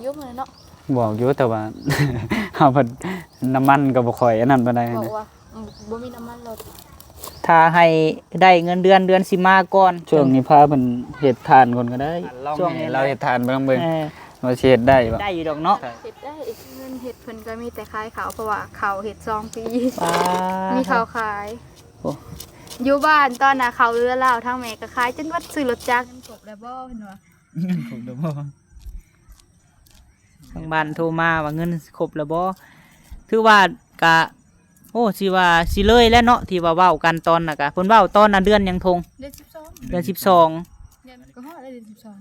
ຢູ່ມື້ນັ້ນເນາະ ບອກຢູ່ ແຕ່ວ່າ ເຮົາພັດນ້ຳມັນກໍບໍ່ຄ່ອຍອັນນັ້ນປານໃດ ບອກວ່າ ອືມ ບໍ່ມີນ້ຳມັນລົດ ຖ້າໃຫ້ໄດ້ເງິນເດືອນ ເດືອນຊິມາກ່ອນ. ຊ່ວງນີ້ພາເພິ່ນເຮັດຖ່ານກ່ອນກໍໄດ້ ລອງໃຫ້ລາວເຮັດຖ່ານເບິ່ງ ເອີ ວ່າຊິເຮັດໄດ້ບໍ່ ໄດ້ຢູ່ດອກເນາະ ເຮັດໄດ້. ເງິນເຮັດເພິ່ນກໍມີແຕ່ຂາຍເຂົ້າ ເພາະວ່າເຂົ້າເຮັດສອງປີ ມີເຂົ້າຂາຍ. ໂອ້ ຢູ່ບ້ານຕອນນະ ເຂົ້າເຮືອລາວ ທາງແມ່ກໍຂາຍຈົນເບິດ ຊື້ລົດຈັກ. ເງິນຄົບແລ້ວບໍ່ ເພິ່ນວ່າ ເງິນຄົບແລ້ວບໍ່? ທາງບ້ານໂທມາວ່າເງິນຄົບແລ້ວບໍ່? ຖືວ່າກະ ໂອ້ ຊິວ່າຊິເລີຍແລ້ວເນາະ ທີ່ວ່າເວົ້າກັນຕອນນະກະ ເພິ່ນເວົ້າຕອນນະເດືອນຫຍັງ ທົ່ງ? ເດືອນສິບສອງ ເດືອນສິບສອງ ເດືອນກໍຮອດແລ້ວ ເດືອນສິບສອງ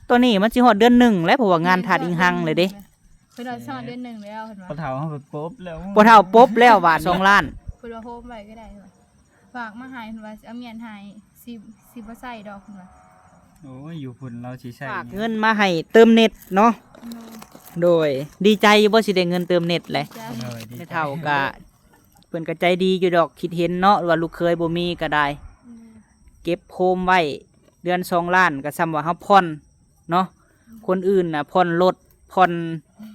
ຕອນນີ້ມັນຊິຮອດເດືອນໜຶ່ງແລ້ວ ເພາະວ່າງານທາດອີ່ຮັ່ງເລີຍເດ້. ເພິ່ນວ່າຮອດເດືອນໜຶ່ງແລ້ວ ເພິ່ນວ່າ ພໍ່ເຖົ້າເຮົາປົບແລ້ວ ພໍ່ເຖົ້າປົບແລ້ວວ່າ ສອງລ້ານ ເພິ່ນວ່າໂຮມໄວ້ກໍໄດ້ ເພິ່ນວ່າ ຝາກມາໃຫ້ ເພິ່ນວ່າຊິເອົາເມຍໃຫ້ ຊິ ຊິບໍ່ໃຊ້ດອກ ເພິ່ນວ່າ. ໂອ້ຍ ຢູ່ພຸ້ນລາວຊິໃຊ້ ຝາກເງິນມາໃຫ້ເຕີມເນັດເນາະ. ໂດຍ ໂດຍ ດີໃຈຢູ່ບໍ່ ຊິໄດ້ເງິນເຕີມເນັດແຫຼະ? ດີໃຈ ໂດຍ ດີໃຈ ແມ່ເຖົ້າກະ ເພິ່ນກະໃຈດີຢູ່ດອກ ຄິດເຫັນເນາະ ວ່າລູກເຂີຍບໍ່ມີກະໄດ້ ໂດຍ ເກັບໂຮມໄວ້ເດືອນສອງລ້ານ ກະສ່ຳວ່າເຮົາຜ່ອນເນາະ. ຄົນອື່ນນະຜ່ອນລົດ ຜ່ອນ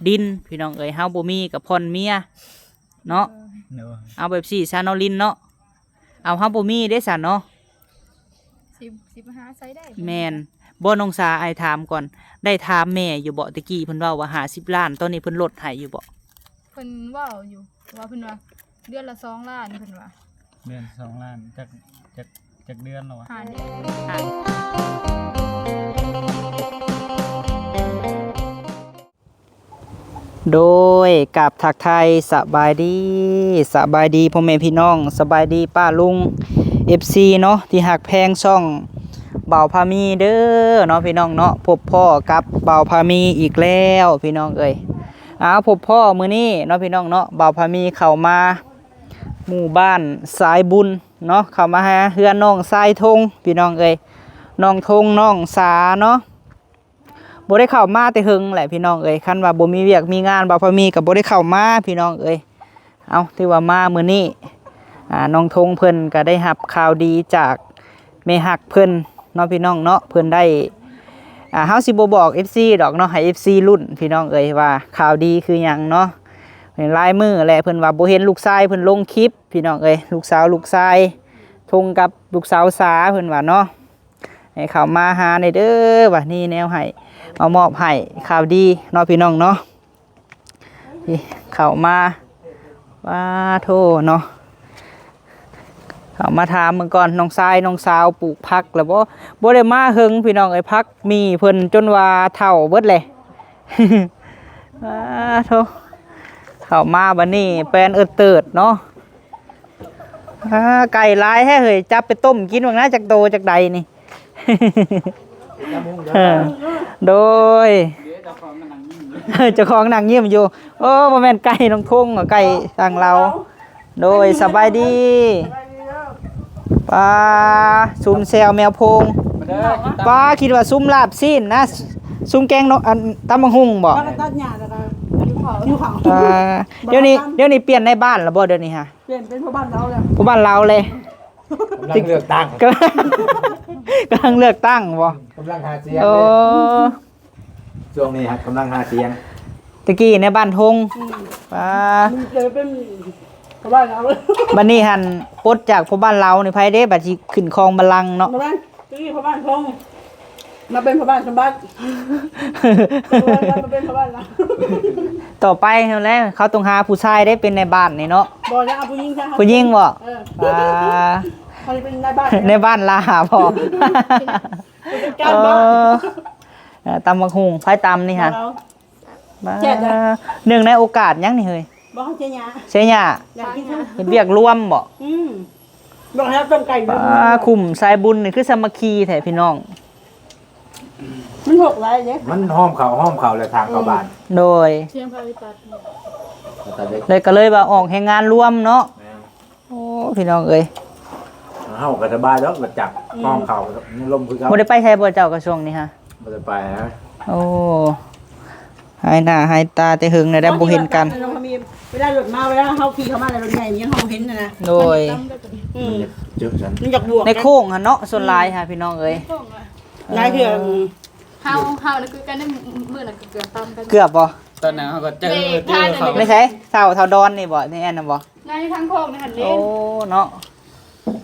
ດິນ ພີ່ນ້ອງເອີຍ ເຮົາບໍ່ມີກະຜ່ອນເມຍເນາະ. ໂດຍ ເອົາແບບຊີ້ຊະເນາະ ລິນເນາະ. ເອົາ ເຮົາບໍ່ມີເດ້ຊັ້ນເນາະ ຊິ ຊິໄປຫາໃສໄດ້? ແມ່ນ ບໍ່ ນ້ອງສາ ອ້າຍຖາມກ່ອນ ໄດ້ຖາມແມ່ຢູ່ບໍ່? ແຕ່ກີ້ເພິ່ນເວົ້າວ່າຫ້າສິບລ້ານ ຕອນນີ້ເພິ່ນລົດໃຫ້ຢູ່ບໍ່? ເພິ່ນເວົ້າຢູ່ ວ່າເພິ່ນວ່າເດືອນລະສອງລ້ານ ເພິ່ນວ່າ ເດືອນສອງລ້ານ ຈັກ ຈັກ ຈັກເດືອນແລ້ວວະ? ຫ້າເດືອນ ໂດຍ ກາບທັກທາຍສະບາຍດີ ສະບາຍດີພໍ່ແມ່ພີ່ນ້ອງ ສະບາຍດີປ້າລຸງ ເອັຟຊີ ເນາະ ທີ່ຮັກແພງຊ່ອງບ່າວພາມີເດີເນາະ ພີ່ນ້ອງເນາະ. ພົບພໍ້ກັບບ່າວພາມີອີກແລ້ວ ພີ່ນ້ອງເອີຍ. ອ້າວ ພົບພໍ້ມື້ນີ້ເນາະ ພີ່ນ້ອງເນາະ ບ່າວພາມີເຂົ້າມາໝູ່ບ້ານສາຍບຸນເນາະ ເຂົ້າມາຫາເຮືອນນ້ອງຊາຍທົງ ພີ່ນ້ອງເອີຍ ນ້ອງທົງ ນ້ອງສາເນາະ. ບໍ່ໄດ້ເຂົ້າມາແຕ່ເຫິງແຫຼະພີ່ນ້ອງເອີຍ ຄັນວ່າບໍ່ມີວຽກມີງານ ບ່າວພາມີກໍບໍ່ໄດ້ເຂົ້າມາພີ່ນ້ອງເອີຍ. ເອົາ ຖືວ່າມາມື້ນີ້ ອ່າ ນ້ອງທົງເພິ່ນກໍໄດ້ຮັບຂ່າວດີຈາກແມ່ຮັກເພິ່ນເນາະ ພີ່ນ້ອງເນາະ. ເພິ່ນໄດ້ ອ່າ ເຮົາຊິບໍ່ບອກເອັຟຊີດອກເນາະ ໃຫ້ເອັຟຊີລຸ້ນພີ່ນ້ອງເອີຍ ວ່າຂ່າວດີຄືຫຍັງເນາະ. ຫຼາຍມື້ແຫຼະ ເພິ່ນວ່າບໍ່ເຫັນລູກຊາຍເພິ່ນລົງຄລິບ ພີ່ນ້ອງເອີຍ ລູກສາວ ລູກຊາຍ ທົງກັບລູກສາວສາ ເພິ່ນວ່າເນາະ. ໃຫ້ເຂົ້າມາຫາແດ່ເດີ ວ່າມີແນວໃຫ້ມາມອບໃຫ້ ຂ່າວດີເນາະ ພີ່ນ້ອງເນາະ. ນີ້ເຂົ້າມາ ວ້າໂທເນາະ ເຂົ້າມາຖາມເບິ່ງກ່ອນ ນ້ອງຊາຍ ນ້ອງສາວປູກຜັກແລ້ວບໍ່? ບໍ່ໄດ້ມາເຫິງພີ່ນ້ອງເອີຍ ຜັກໝີ່ເພິ່ນຈົນວ່າເຖົ້າເບິດແຫຼະ. ອ້າໂທ ເຂົ້າມາບັດນີ້ແປນເອີດເຕີດເນາະ. ອ້າ ໄກ່ຫຼາຍແທ້ເຮີ້ຍ ຈັບໄປຕົ້ມກິນເບິ່ງນະ ຈັກໂຕຈັກໃດນີ້. ເອີ ໂດຍ ເຈົ້າຂອງນັ່ງຍິ້ມຢູ່. ໂອ້ ບໍ່ແມ່ນໄກ່ນ້ອງທົງ ໄກ່ທາງລາວ. ໂດຍ ສະບາຍດີ. ປາ ຊຸມແຈ່ວແມວໂພງ. ປາ ຄິດວ່າຊຸມລາບຊີ້ນນະ ຊຸມແກງເນາະ ອັນ ຕຳບັກຫຸ່ງບໍ່? ປາ ດຽວນີ້ ດຽວນີ້ປ່ຽນນາຍບ້ານແລ້ວບໍ່ ດຽວນີ້ຫະ? ປ່ຽນເປັນພໍ່ບ້ານລາວແລ້ວ ພໍ່ບ້ານລາວເລີຍ. ກຳລັງເລືອກຕັ້ງ ກຳລັງ ກຳລັງເລືອກຕັ້ງບໍ່? ກຳລັງຫາສຽງ ໂອ້ ເລີຍ ຊ່ວງນີ້ຮະ ກຳລັງຫາສຽງ. ຕະກີ້ໃນບ້ານທົ່ງ ອືມ ປາ ມັນເປັນພໍ່ບ້ານລາວ. ບັດນີ້ຫັ້ນ ປົດຈາກພໍ່ບ້ານລາວນີ້ ໃຜເດ້ບັດຊິຂຶ້ນຄອງບັນລັງເນາະ? ຕະກີ້ພໍ່ບ້ານທົ່ງ ມາເປັນພໍ່ບ້ານສົມບັດ ມາເປັນພໍ່ບ້ານລາວ. ຕໍ່ໄປຫັ້ນແຫຼະ ເຂົາຕ້ອງຫາຜູ້ຊາຍໄດ້ເປັນນາຍບ້ານນີ້ເນາະ. ບໍ່ແລ້ວ ເອົາຜູ້ຍິງຊະ ຜູ້ຍິງບໍ່? ເອີ ອ່າ ໃຜເປັນນາຍບ້ານ ນາຍບ້ານລາວບໍ່? ເອີ ເອີ ຕຳບັກຫຸ່ງ ໃຜຕຳນີ້ຫະ? ແຊບເດີ ເນື່ອງໃນໂອກາດຫຍັງນີ້ເຮີ້ຍ? ບໍ່ ເຊຍຫຍ້າ ເຊຍຫຍ້າ ຢາກກິນ ເຮັດວຽກລວມບໍ່? ອືມ ບອກໃຫ້ເອົາຕົ້ມໄກ່ ປາ ຄຸ້ມສາຍບຸນນີ້ຄືສາມັກຄີແທ້ພີ່ນ້ອງ. ມັນຫົກຫຼາຍເດ້ ມັນຫອມເຂົ້າ ຫອມເຂົ້າແລ້ວທາງເຂົ້າ ອືມ ບ້ານ ໂດຍ ສຽງພາວິຕັດ ແລ້ວກໍເລີຍວ່າອອກແຮງງານລວມເນາະ. ແມ່ນ ໂອ້ ພີ່ນ້ອງເອີຍ ເຮົາກໍສະບາຍດອກ ລະຈັກ ອືມ ຫອມເຂົ້າ ຍັງລົມຄືເກົ່າ. ບໍ່ໄດ້ໄປໃສບໍ່ເຈົ້າກະຊ່ວງນີ້ຫະ? ບໍ່ໄດ້ໄປນະ ໂອ້ ຫາຍໜ້າຫາຍຕາແຕ່ເຫິງແລ້ວ ບໍ່ເຫັນກັນ. ເວລາລົດມາ ເວລາເຮົາຂີ່ເຂົ້າມາໃນລົດໃຫຍ່ນີ້ ເຮົາບໍ່ເຫັນນະ. ໂດຍ ອືມ ມັນຢາກເຈິກຊັ້ນ ມັນຢາກບວກ ໃນໂຄ້ງຫັ້ນເນາະ ສ່ວນຫຼາຍຫະ ອືມ ພີ່ນ້ອງເອີຍ ໃນໂຄ້ງອະ ເອີ ຫຼາຍເທື່ອ ອືມ ເຮົາ ເຮົານະຄືກັນ ມື້ນັ້ນຄືເກືອບຕຳກັນ ເກືອບບໍ່? ຕອນນັ້ນເຮົາກໍເຈີ ເອີ ເຈີເຂົາ ໃນໃສ? ເຖົ້າ ເຖົ້າດອນນີ້ບໍ່? ໃນອັນນັ້ນບໍ່? ໃນທາງໂຄ້ງນັ້ນເດ້. ໂອ້ ເນາະ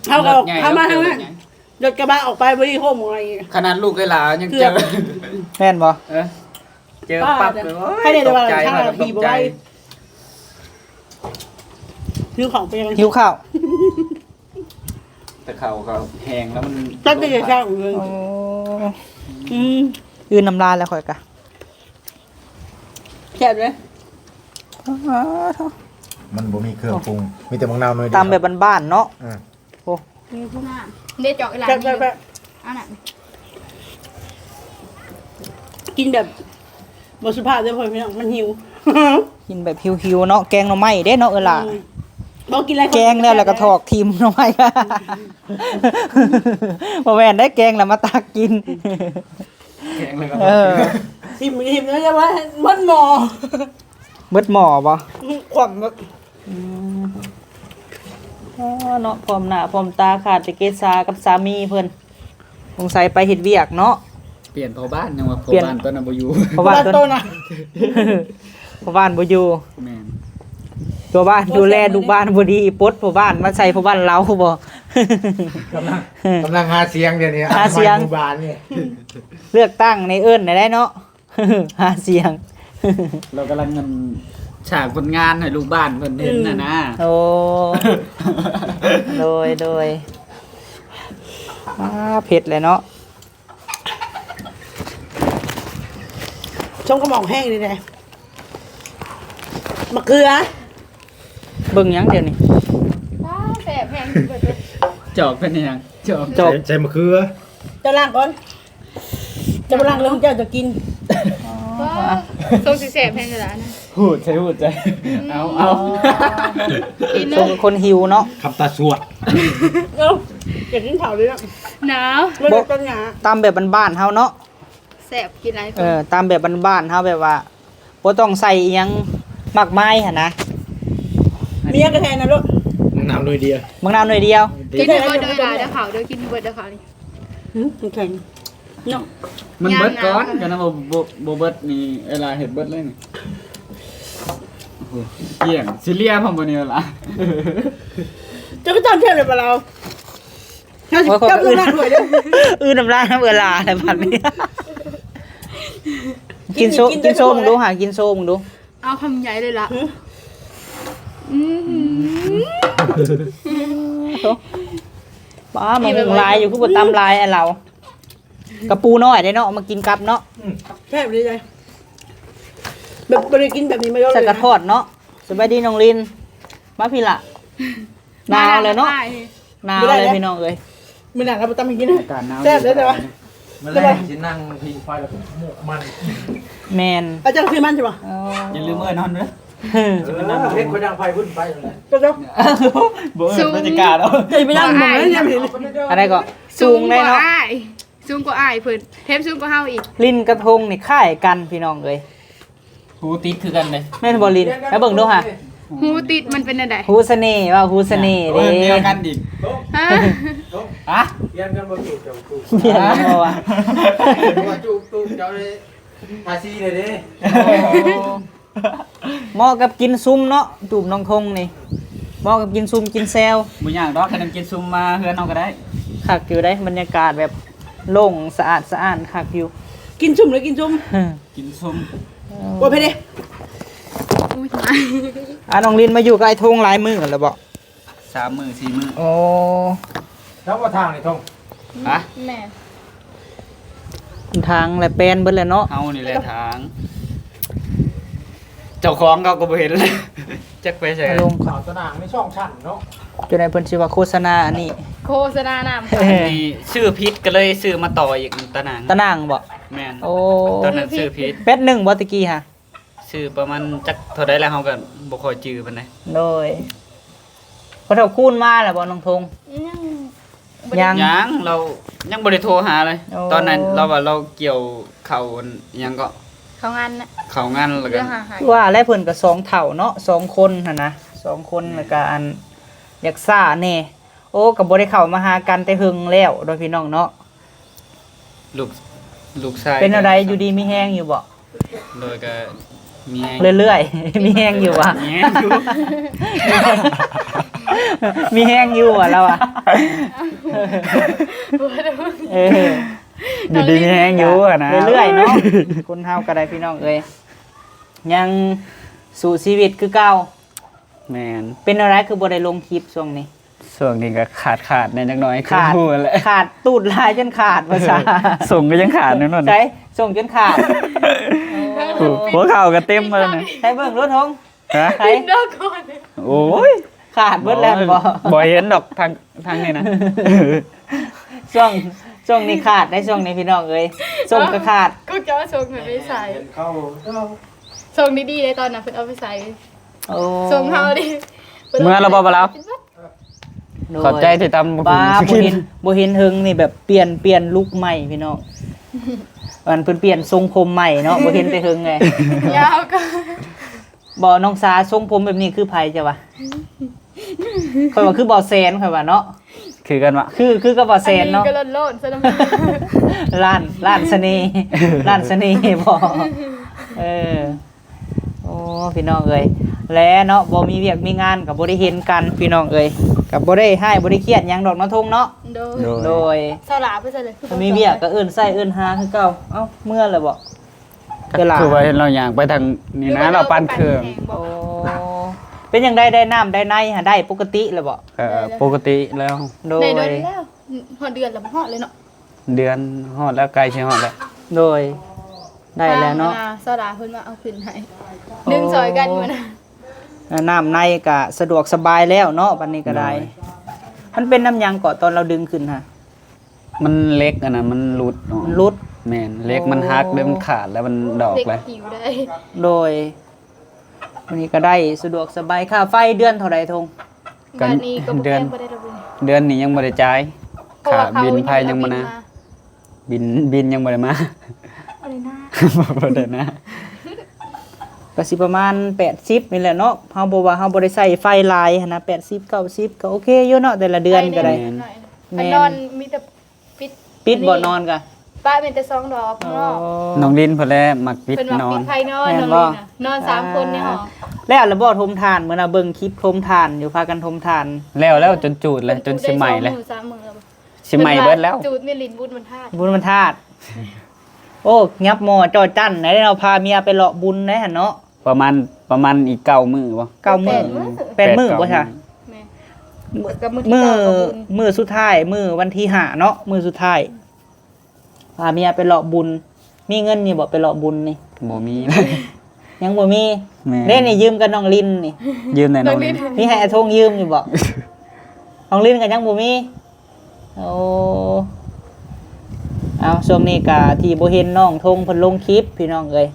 ເຮົາກໍເຂົ້າມາທາງນັ້ນ ລົດກະບະອອກໄປບໍ່ໄດ້ໂຮມ ຂະໜາດລູກໄອ້ຫຼາຍັງເຈີ ແມ່ນບໍ່? ເອີ ເຈີປັບເລີຍ. ໂອ້ຍ ໃຜໄດ້ວ່າ ຕກໃຈ ທາງຫຼັງຂີ່ບໍ່ໄດ້ ຫິວເຂົ້າໄປ ຫິວເຂົ້າ ແຕ່ເຂົ້າກໍແຫ້ງແລ້ວ ມັນ ຈັກໄດ້ເຊົ້າ. ໂອ້ ອືມ ອື່ນນ້ຳລາຍແລ້ວຂ້ອຍກະ ແຊບເດ້. ອ້າ ມັນບໍ່ມີເຄື່ອງປຸງ ມີແຕ່ໝາກນາວໜ້ອຍດຽວ ຕຳແບບບ້ານໆເນາະ. ເອີ ໂອ້ ເດ້ ເຈາະອີ່ຫຼາ ແຊບໆ ອັນນັ້ນ ກິນແບບບໍ່ສຸພາບເດີ້ ພໍ່ແມ່ພີ່ນ້ອງ ມັນຫິວ ກິນແບບຫິວໆເນາະ. ແກງໜໍ່ໄມ້ເດ້ເນາະ ເອື້ອຍຫຼ້າ ອືມ ບໍ່ກິນຫຼາຍ ແກງແລ້ວ ແລ້ວກໍຖອກຖິ້ມໜໍ່ໄມ້ ບໍ່ແມ່ນໄດ້ ແກງແລ້ວມາຕັກກິນ ແກງແລ້ວກໍ ເອີ ຖິ້ມ ຖິ້ມແລ້ວວ່າໝົດໝໍ້ ເບິດໝໍ້ບໍ່? ອືມ ຂວັນເບິດ. ອືມ ອໍ ເນາະ ພ້ອມໜ້າພ້ອມຕາ ຂາດແຕ່ເກສາກັບສາມີເພິ່ນ ສົງໄສໄປເຮັດວຽກເນາະ. ປ່ຽນພໍ່ບ້ານ ຍັງວ່າພໍ່ ປ່ຽນ ບ້ານຕອນນັ້ນບໍ່ຢູ່ ພໍ່ບ້ານ ພໍ່ບ້ານ ຕອນ ຕອນນັ້ນ ພໍ່ບ້ານບໍ່ຢູ່. ແມ່ນ ພໍ່ບ້ານດູແລລູກບ້ານບໍ່ດີ ປົດພໍ່ບ້ານມາໃສ່ພໍ່ບ້ານລາວບໍ່? ກຳລັງ ກຳລັງຫາສຽງດຽວນີ້ ຫາສຽງ ໝູ່ບ້ານນີ້ ເລືອກຕັ້ງນີ້ເອີ້ນໄດ້ເນາະ. ຫາສຽງ ລາວກຳລັງ ອັນ ສ້າງຜົນງານໃຫ້ລູກບ້ານເພິ່ນເຫັນ ອືມ ຫັ້ນນະ. ໂອ້ ໂດຍ ໂດຍ ອາ ເຜັດແຫຼະເນາະ. ຊົງກະໝອກແຫ້ງນີ້ແຫຼະ ມະເຂືອ. ເບິ່ງຫຍັງດຽວນີ້? ວ້າ ແຊບແຮງ ຈອກເປັນຫຍັງ? ຈອກ ຈອກ ໃສ່ ໃສ່ມະເຂືອ. ເຈົ້າລ້າງກ່ອນ ເຈົ້າບໍ່ລ້າງແລ້ວເຈົ້າຈະກິນ. ອໍ ຊົງຊິແຊບແຮງເລີຍລະ ຫູດໃສ່ຫູດໃສ່. ອືມ ເອົາ ເອົາ ກິນເລີຍ ຊົງຄົນຫິວເນາະ ຄຳຕາສວດ. ເອົ້າ ຢາກກິນເຂົ້າເລີຍເນາະ ໜາວ ບໍ່ໄດ້ຕົ້ນຫຍ້າ. ຕຳແບບບ້ານໆເຮົາເນາະ ແຊບ ກິນຫຼາຍຄົນ ເອີ ຕຳແບບບ້ານໆເຮົາ ແບບວ່າບໍ່ຕ້ອງໃສ່ອີ່ຫຍັງມາກມາຍຫັ້ນນະ. ມີຫຍັງກະແທນນະລູກ? ໝາກນາວໜ່ວຍດຽວ ໝາກນາວໜ່ວຍດຽວ. ກິນໃຫ້ເບິດເດີ ເດີເຂົ້າເດີ ກິນໃຫ້ເບິດເດີເຂົ້ານີ້. ຫືມ ແຂງເນາະ ມັນເບິດກ່ອນ. ກະນຳບໍ່ ບໍ່ ບໍ່ເບິດນີ້ ເວລາເຮັດເບິດເລີຍນີ້. ໂອ້ໂຫ ກ້ຽງ ຊິເລຍພ້ອມບໍ່ນີ້ເວລາ? ເຈົ້າກໍຕຳແຊບເລີຍບໍ່ລາວ? ເຈົ້າ ເຈົ້າບໍ່ລ້າງຖ້ວຍເດີ. ອື ນ້ຳລາຍນຳເວລາແລ້ວບັດນີ້. ກິນໂຊ ກິນໂຊເບິ່ງດູຫາ ກິນໂຊເບິ່ງດູ. ເອົາຄຳໃຫຍ່ເລີຍລະ. ຫືມ ອືມ ໂອ້ ປ້າ ມາຫຸງຫຼາຍຢູ່ ຄືບໍ່ຕຳຫຼາຍ ອັນລາວ ກະປູນ້ອຍເດ້ເນາະ ເອົາມາກິນກັບເນາະ. ອືມ ແຊບເລີຍ ແບບບໍ່ໄດ້ກິນແບບນີ້ມາດົນ ໃສ່ກະທອດເນາະ. ສະບາຍດີນ້ອງລິນ ມາພີ້ລະ. ໜາວແລ້ວເນາະ ໜາວແລ້ວພີ່ນ້ອງເອີຍ. ມື້ໜ້າລາວບໍ່ຕຳໃຫ້ກິນ ອາກາດໜາວ ແຊບເດ້. ແຕ່ວ່າມື້ແລງຊິນັ່ງຜິງໄຟແລ້ວກໍໝວກມັນ. ແມ່ນ ອາຈານຊື້ມັນໃຊ່ບໍ່? ອໍ ຢ່າລືມເອີ້ນເຮົາເດີ. ເອີ ເຮັດຄົນດັງໄຟພຸ້ນໄປແລ້ວ ເຈົ້າ ບໍ່ເອີ້ນ ບໍ່ຈັກກ້າດອກ. ເຈົ້າໄປນັ່ງໝ່ອງນັ້ນ ອັນໃດກໍສູງໄດ້ເນາະ ສູງກວ່າອ້າຍເພິ່ນ ແຖມສູງກວ່າເຮົາອີກ. ລິ້ນກະທົງນີ້ຄ້າຍກັນພີ່ນ້ອງເອີຍ. ຫູຕິດຄືກັນເດ້. ແມ່ນບໍ່ລິນ? ມາເບິ່ງດູຫາ. ຫູຕິດມັນເປັນແນວໃດ? ຫູສະເໜ່ ວ່າຫູສະເໜ່ເດ້. ໂອ້ຍ ດຽວກັນອີກ. ຮະ? ຮະ? ປຽນກັນບໍ່? ຕູບເຈົ້າຕູບ. ປຽນກັນບໍ່ວະ? ເພາະວ່າຕູບ ຕູບເຈົ້ານີ້ ພາສີເດ້. ໂອ້ ເໝາະກັບກິນຊຸມເນາະ ຕູບນ້ອງທົງນີ້ ເໝາະກັບກິນຊຸມກິນແຊວ. ບໍ່ຍາກດອກ ຄັນກິນຊຸມມາເຮືອນເຮົາກໍໄດ້. ຄັກຢູ່ເດ້ ບັນຍາກາດແບບໂລ່ງສະອາດສະອ້ານ ຄັກຢູ່. ກິນຊຸມຫຼືກິນຊຸມ? ກິນຊຸມ. ໂອ້ ບໍ່ເຜັດເດ້. ອຸ້ຍ ຕາຍ. ອ່າ ນ້ອງລິນມາຢູ່ກັບອ້າຍທົງຫຼາຍມື້ແລ້ວບໍ່? ສາມມື້ສີ່ມື້. ໂອ້ ແລ້ວວ່າທາງນີ້ທົງ? ຮະ? ແມ່ນ. ທາງແຫຼະແປນເບິດແຫຼະເນາະ. ເຮົານີ້ແຫຼະທາງ. ເຈົ້າຂອງເຂົາກໍບໍ່ເຫັນ ຈັກໄປໃສ. ລົງເຂົ້າຕາໜ່າງມີສອງຊັ້ນເນາະ. ຈັ່ງໃດເພິ່ນຊິວ່າໂຄສະນາອັນນີ້. ໂຄສະນານ້ຳ. ອັນນີ້ຊື້ຜິດກໍເລີຍຊື້ມາຕໍ່ອີກຕາໜ່າງ. ຕາໜ່າງບໍ່? ແມ່ນ. ໂອ້ ຕອນນັ້ນຊື້ຜິດ. ແປດໜຶ່ງບໍ່ຕະກີ້ຫະ? ຊື້ປະມານຈັກເທົ່າໃດແລ້ວ ເຮົາກໍບໍ່ຄ່ອຍຈື່ປານໃດ. ໂດຍ. ພໍ່ເຖົ້າຄູນມາແລ້ວບໍ່ນ້ອງທົງ? ຍັງ ຍັງ ຍັງ ລາວຍັງບໍ່ໄດ້ໂທຫາເລີຍ. ໂອ້ ຕອນນັ້ນລາວວ່າລາວກ່ຽວເຂົ້າ ຫຍັງເກາະ ເຂົ້າງານນະ ເຂົ້າງານແລ້ວກໍ ວ່າແລ້ວເພິ່ນກໍສອງເຖົ້າເນາະ ສອງຄົນຫັ້ນນະ ສອງຄົນ. ແມ່ນ. ແລ້ວກໍອັນ ຢາກຊ້າແດ່. ໂອ້ ກໍບໍ່ໄດ້ເຂົ້າມາຫາກັນແຕ່ເຫິງແລ້ວເນາະ ພີ່ນ້ອງເນາະ. ລູກ ລູກຊາຍ ເປັນແນວໃດ ຢູ່ດີມີແຮງຢູ່ບໍ່? ໂດຍ ກໍມີແຮງ ເລື້ອຍໆ ມີແຮງຢູ່ຫວາ? ມີແຮງຢູ່ ມີແຮງຢູ່ຫວາລາວອະ? ເອີ ຢູ່ດີມີແຮງຢູ່ຫັ້ນນະ ເລື້ອຍໆເນາະ ຄົນເຮົາກໍໄດ້ພີ່ນ້ອງເອີຍ ຍັງສູ້ຊີວິດຄືເກົ່າ. ແມ່ນ ເປັນແນວໃດຄືບໍ່ໄດ້ລົງຄລິບຊ່ວງນີ້? ຊ່ວງນີ້ກໍຂາດໆແດ່ຈັກໜ້ອຍ ຄື ຂາດ ຮູ້ແຫຼະ ຂາດຕູດຫຼາຍຈົນຂາດວ່າຊະ ສົ່ງກໍຍັງຂາດຢູ່ນັ້ນ ໃສ ສົ່ງຈົນຂາດ ຫົວເຂົ່າກໍເຕັມແລ້ວນະ ໃສເບິ່ງໂລດ ທົງ ຮະ ໃສ ໂອ້ຍ ຂາດເບິດແລ້ວບໍ່? ບໍ່ເຫັນດອກ ທາງ ທາງນີ້ນະ ຊ່ວງ ຊ່ວງນີ້ຂາດໄດ໋ ຊ່ວງນີ້ພີ່ນ້ອງເອີຍ ສົ່ງກໍຂາດ ເຂົາເຈົ້າສົ່ງໃຫ້ໄປໃສ ເຂົາ ສົ່ງດີໆໄດ໋ ຕອນນັ້ນເພິ່ນເອົາໄປໃສ ໂອ້ ສົ່ງເຮົາເດ້ ເມືອແລ້ວບໍ່ ບໍ່ລາວ? ໂດຍ ຂອບໃຈທີ່ຕຳບັກຫຸ່ງ ບໍ່ເຫັນ ບໍ່ເຫັນເຫິງນີ້ ແບບປ່ຽນ ປ່ຽນລຸກໃໝ່ພີ່ນ້ອງ ອັນເພິ່ນປ່ຽນຊົງຜົມໃໝ່ເນາະ ບໍ່ເຫັນແຕ່ເຫິງໄງ ຍາວກໍ ບໍ່ ນ້ອງສາຊົງຜົມແບບນີ້ຄືໃຜເຈົ້າວ່າ? ຂ້ອຍວ່າຄືບໍ່ແສນ ຂ້ອຍວ່າເນາະ ຄືກັນວະ ຄື ຄືກັບບໍ່ແສນເນາະ ອັນນີ້ກໍລ້ອນໆຊະນະ ລ້ານ ລ້ານສະເໜ່ ລ້ານສະເໜ່ບໍ່ ເອີ ໂອ້ ພີ່ນ້ອງເອີຍ ແລະເນາະ ບໍ່ມີວຽກມີງານກໍບໍ່ໄດ້ເຫັນກັນພີ່ນ້ອງເອີຍ ກໍບໍ່ໄດ້ຮ້າຍບໍ່ໄດ້ຄຽດຫຍັງດອກເນາະ ທົງເນາະ ໂດຍ ໂດຍ ໂດຍ ສາວຫຼ້າໄປໃສເລີຍ ມີວຽກກໍເອີ້ນໃຊ້ເອີ້ນຫາຄືເກົ່າ ເອົ້າ ເມືອແລ້ວບໍ່? ຄືວ່າເຫັນລາວຍ່າງໄປທາງນີ້ນະ ລາວປັ່ນເຄື່ອງ ໂອ້ ເປັນຈັ່ງໃດ ໄດ້ນ້ຳໄດ້ໃນຫາໄດ້ປົກກະຕິແລ້ວບໍ່? ເອີ ປົກກະຕິແລ້ວ ໂດຍ ໄດ້ດົນແລ້ວ ຮອດເດືອນແລ້ວ ຮອດເລີຍເນາະ ເດືອນຮອດແລ້ວ ໃກ້ຊິຮອດແລ້ວ ໂດຍ ໄດ້ແລ້ວເນາະ ສາວຫຼ້າເພິ່ນມາເອົາຂຶ້ນໃຫ້ ດຶງຊ່ອຍກັນຢູ່ນະ ນ້ຳໃນກະສະດວກສະບາຍແລ້ວເນາະ ບັດນີ້ກໍໄດ້ ໂດຍ ມັນເປັນນຳຫຍັງເກາະ ຕອນລາວດຶງຂຶ້ນຫະ? ມັນເຫຼັກອັນນັ້ນມັນຫຼຸດເນາະ ມັນຫຼຸດ ແມ່ນ ເຫຼັກມັນຫັກ ໂອ້ ເລີຍ ມັນຂາດແລ້ວ ມັນດອກແລ້ວ ໂດຍ ມື້ນີ້ກໍໄດ້ສະດວກສະບາຍ ຄ່າໄຟເດືອນເທົ່າໃດ ທົງ? ບັດນີ້ກໍບໍ່ແພງປານໃດດອກ ເດືອນນີ້ຍັງບໍ່ໄດ້ຈ່າຍ ຄ່າບິນໄຟຍັງບໍ່ມາ ບິນ ບິນຍັງບໍ່ໄດ້ມາ ບໍ່ໄດ້ນາ ບໍ່ໄດ້ນາ ກໍຊິປະມານແປດສິບນີ້ແຫຼະເນາະ ເຮົາບໍ່ວ່າເຮົາບໍ່ໄດ້ໃຊ້ໄຟຫຼາຍຫັ້ນນະ ແປດສິບ ເກົ້າສິບ ກໍໂອເຄຢູ່ເນາະ ແຕ່ລະເດືອນກໍໄດ້ ແມ່ນ ນອນມີແຕ່ ປິດ ປິດບໍ່ ອັນນີ້ ນອນກະ ປະແມ່ນແຕ່ສອງດອກ ອໍ ນ້ອງລິນເພິ່ນແຫຼະມັກປິດ ເພິ່ນມັກ ນອນ ປິດໄຟນອນ ແມ່ນບໍ່ ນ້ອງລິນນະ ນອນສາມຄົນໃນຫ້ອງ ແລ້ວລະບໍ່ຖົມຖ່ານ ມື້ນະເບິ່ງຄລິບຖົມຖ່ານຢູ່ ພາກັນຖົມຖ່ານ ແລ້ວແລ້ວ ຈົນຈູດແລ້ວ ຈົນຊິໄໝ້ແລ້ວ ສອງມື້ສາມມື້ແລ້ວບໍ່ ຊິໄໝ້ເບິດແລ້ວ ຈູດມີຫຼິ້ນບຸນວັນທາດ ບຸນວັນທາດ ໂອ້ ຫຍັບໝໍ້ຈໍ້ຈັ້ນໄດ໋ເນາະ ພາເມຍໄປເລາະບຸນໄດ໋ຫັ້ນເນາະ ປະມານ ປະມານອີກເກົ້າມື້ບໍ່ ເກົ້າມື້ ແປດມື້ ແປດມື້ບໍ່ຊະ ແມ່ນ ມື້ ມື້ສຸດທ້າຍ ມື້ວັນທີຫ້າເນາະ ມື້ສຸດທ້າຍ ພາເມຍໄປເລາະບຸນ ມີເງິນຢູ່ບໍ່ ໄປເລາະບຸນນີ້ ບໍ່ມີ ຍັງບໍ່ມີ ແມ່ນ ເດ້ນີ້ຢືມກັບນ້ອງລິນນີ້ ຢືມແດ່ນ້ອງລິນ ມີໃຫ້ອາທົງຢືມຢູ່ບໍ່ ນ້ອງລິນກໍຍັງບໍ່ມີ ໂອ້ ເອົາ ຊ່ວງນີ້ກະທີ່ບໍ່ເຫັນນ້ອງທົງເພິ່ນລົງຄລິບພີ່ນ້ອງເອີຍ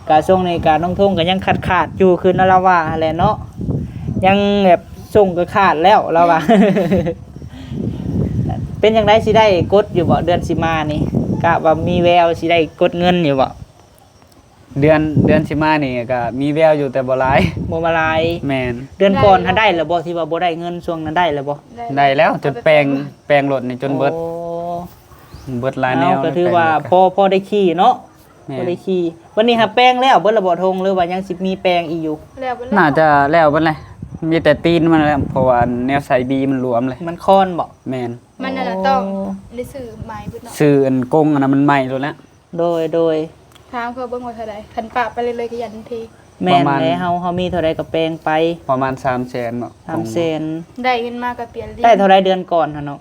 ກະຊ່ວງນີ້ກະນ້ອງທົງກໍຍັງຂາດໆຢູ່ ຄືລາວວ່າຫັ້ນແຫຼະເນາະ ຍັງແບບສົ່ງກໍຂາດແລ້ວລາວວ່າ ເປັນຈັ່ງໃດ ຊິໄດ້ກົດຢູ່ບໍ່ ເດືອນຊິມານີ້ ກະວ່າມີແວວຊິໄດ້ກົດເງິນຢູ່ບໍ່? ເດືອນ ເດືອນຊິມານີ້ກໍມີແວວຢູ່ ແຕ່ບໍ່ຫຼາຍ ບໍ່ມາຫຼາຍ ແມ່ນ ເດືອນກ່ອນຫັ້ນໄດ້ແລ້ວບໍ່ ທີ່ວ່າບໍ່ໄດ້ເງິນຊ່ວງນັ້ນ ໄດ້ແລ້ວບໍ່? ໄດ້ແລ້ວ ຈົນແປງ ແປງລົດນີ້ຈົນເບິດ ໂອ້ ເບິດຫຼາຍແນວ ກໍຖືວ່າພໍ ພໍໄດ້ຂີ່ເນາະ ແມ່ນ ພໍໄດ້ຂີ່ ບັດນີ້ຫາແປງແລ້ວເບິດແລ້ວບໍ່ ທົງ ຫຼືວ່າຍັງຊິມີແປງອີກຢູ່? ແລ້ວເບິດແລ້ວ ໜ້າຈະແລ້ວເບິດແຫຼະ ມີແຕ່ຕີນມັນແຫຼະ ເພາະວ່າແນວໃສ່ບີມັນຫຼວມເລີຍ ມັນຄອນບໍ່? ແມ່ນ ມັນນັ້ນລະ ໂອ້ ຕ້ອງໄດ້ຊື້ໃໝ່ເບິດເນາະ ຊື້ອັນກົງອັນນັ້ນມັນໃໝ່ໂລດແຫຼະ ໂດຍ ໂດຍ ຖາມເຂົາເບິ່ງວ່າເທົ່າໃດ ຄັນປະໄປເລື້ອຍໆກໍຢ້ານມັນເພ ແມ່ນແຫຼະ ເຮົາ ເຮົາມີເທົ່າໃດກໍແປງໄປ ປະມານສາມແສນເນາະ ສາມແສນ ໄດ້ເງິນມາກໍປ່ຽນຫຼິ້ນ ໄດ້ເທົ່າໃດເດືອນກ່ອນຫັ້ນເນາະ?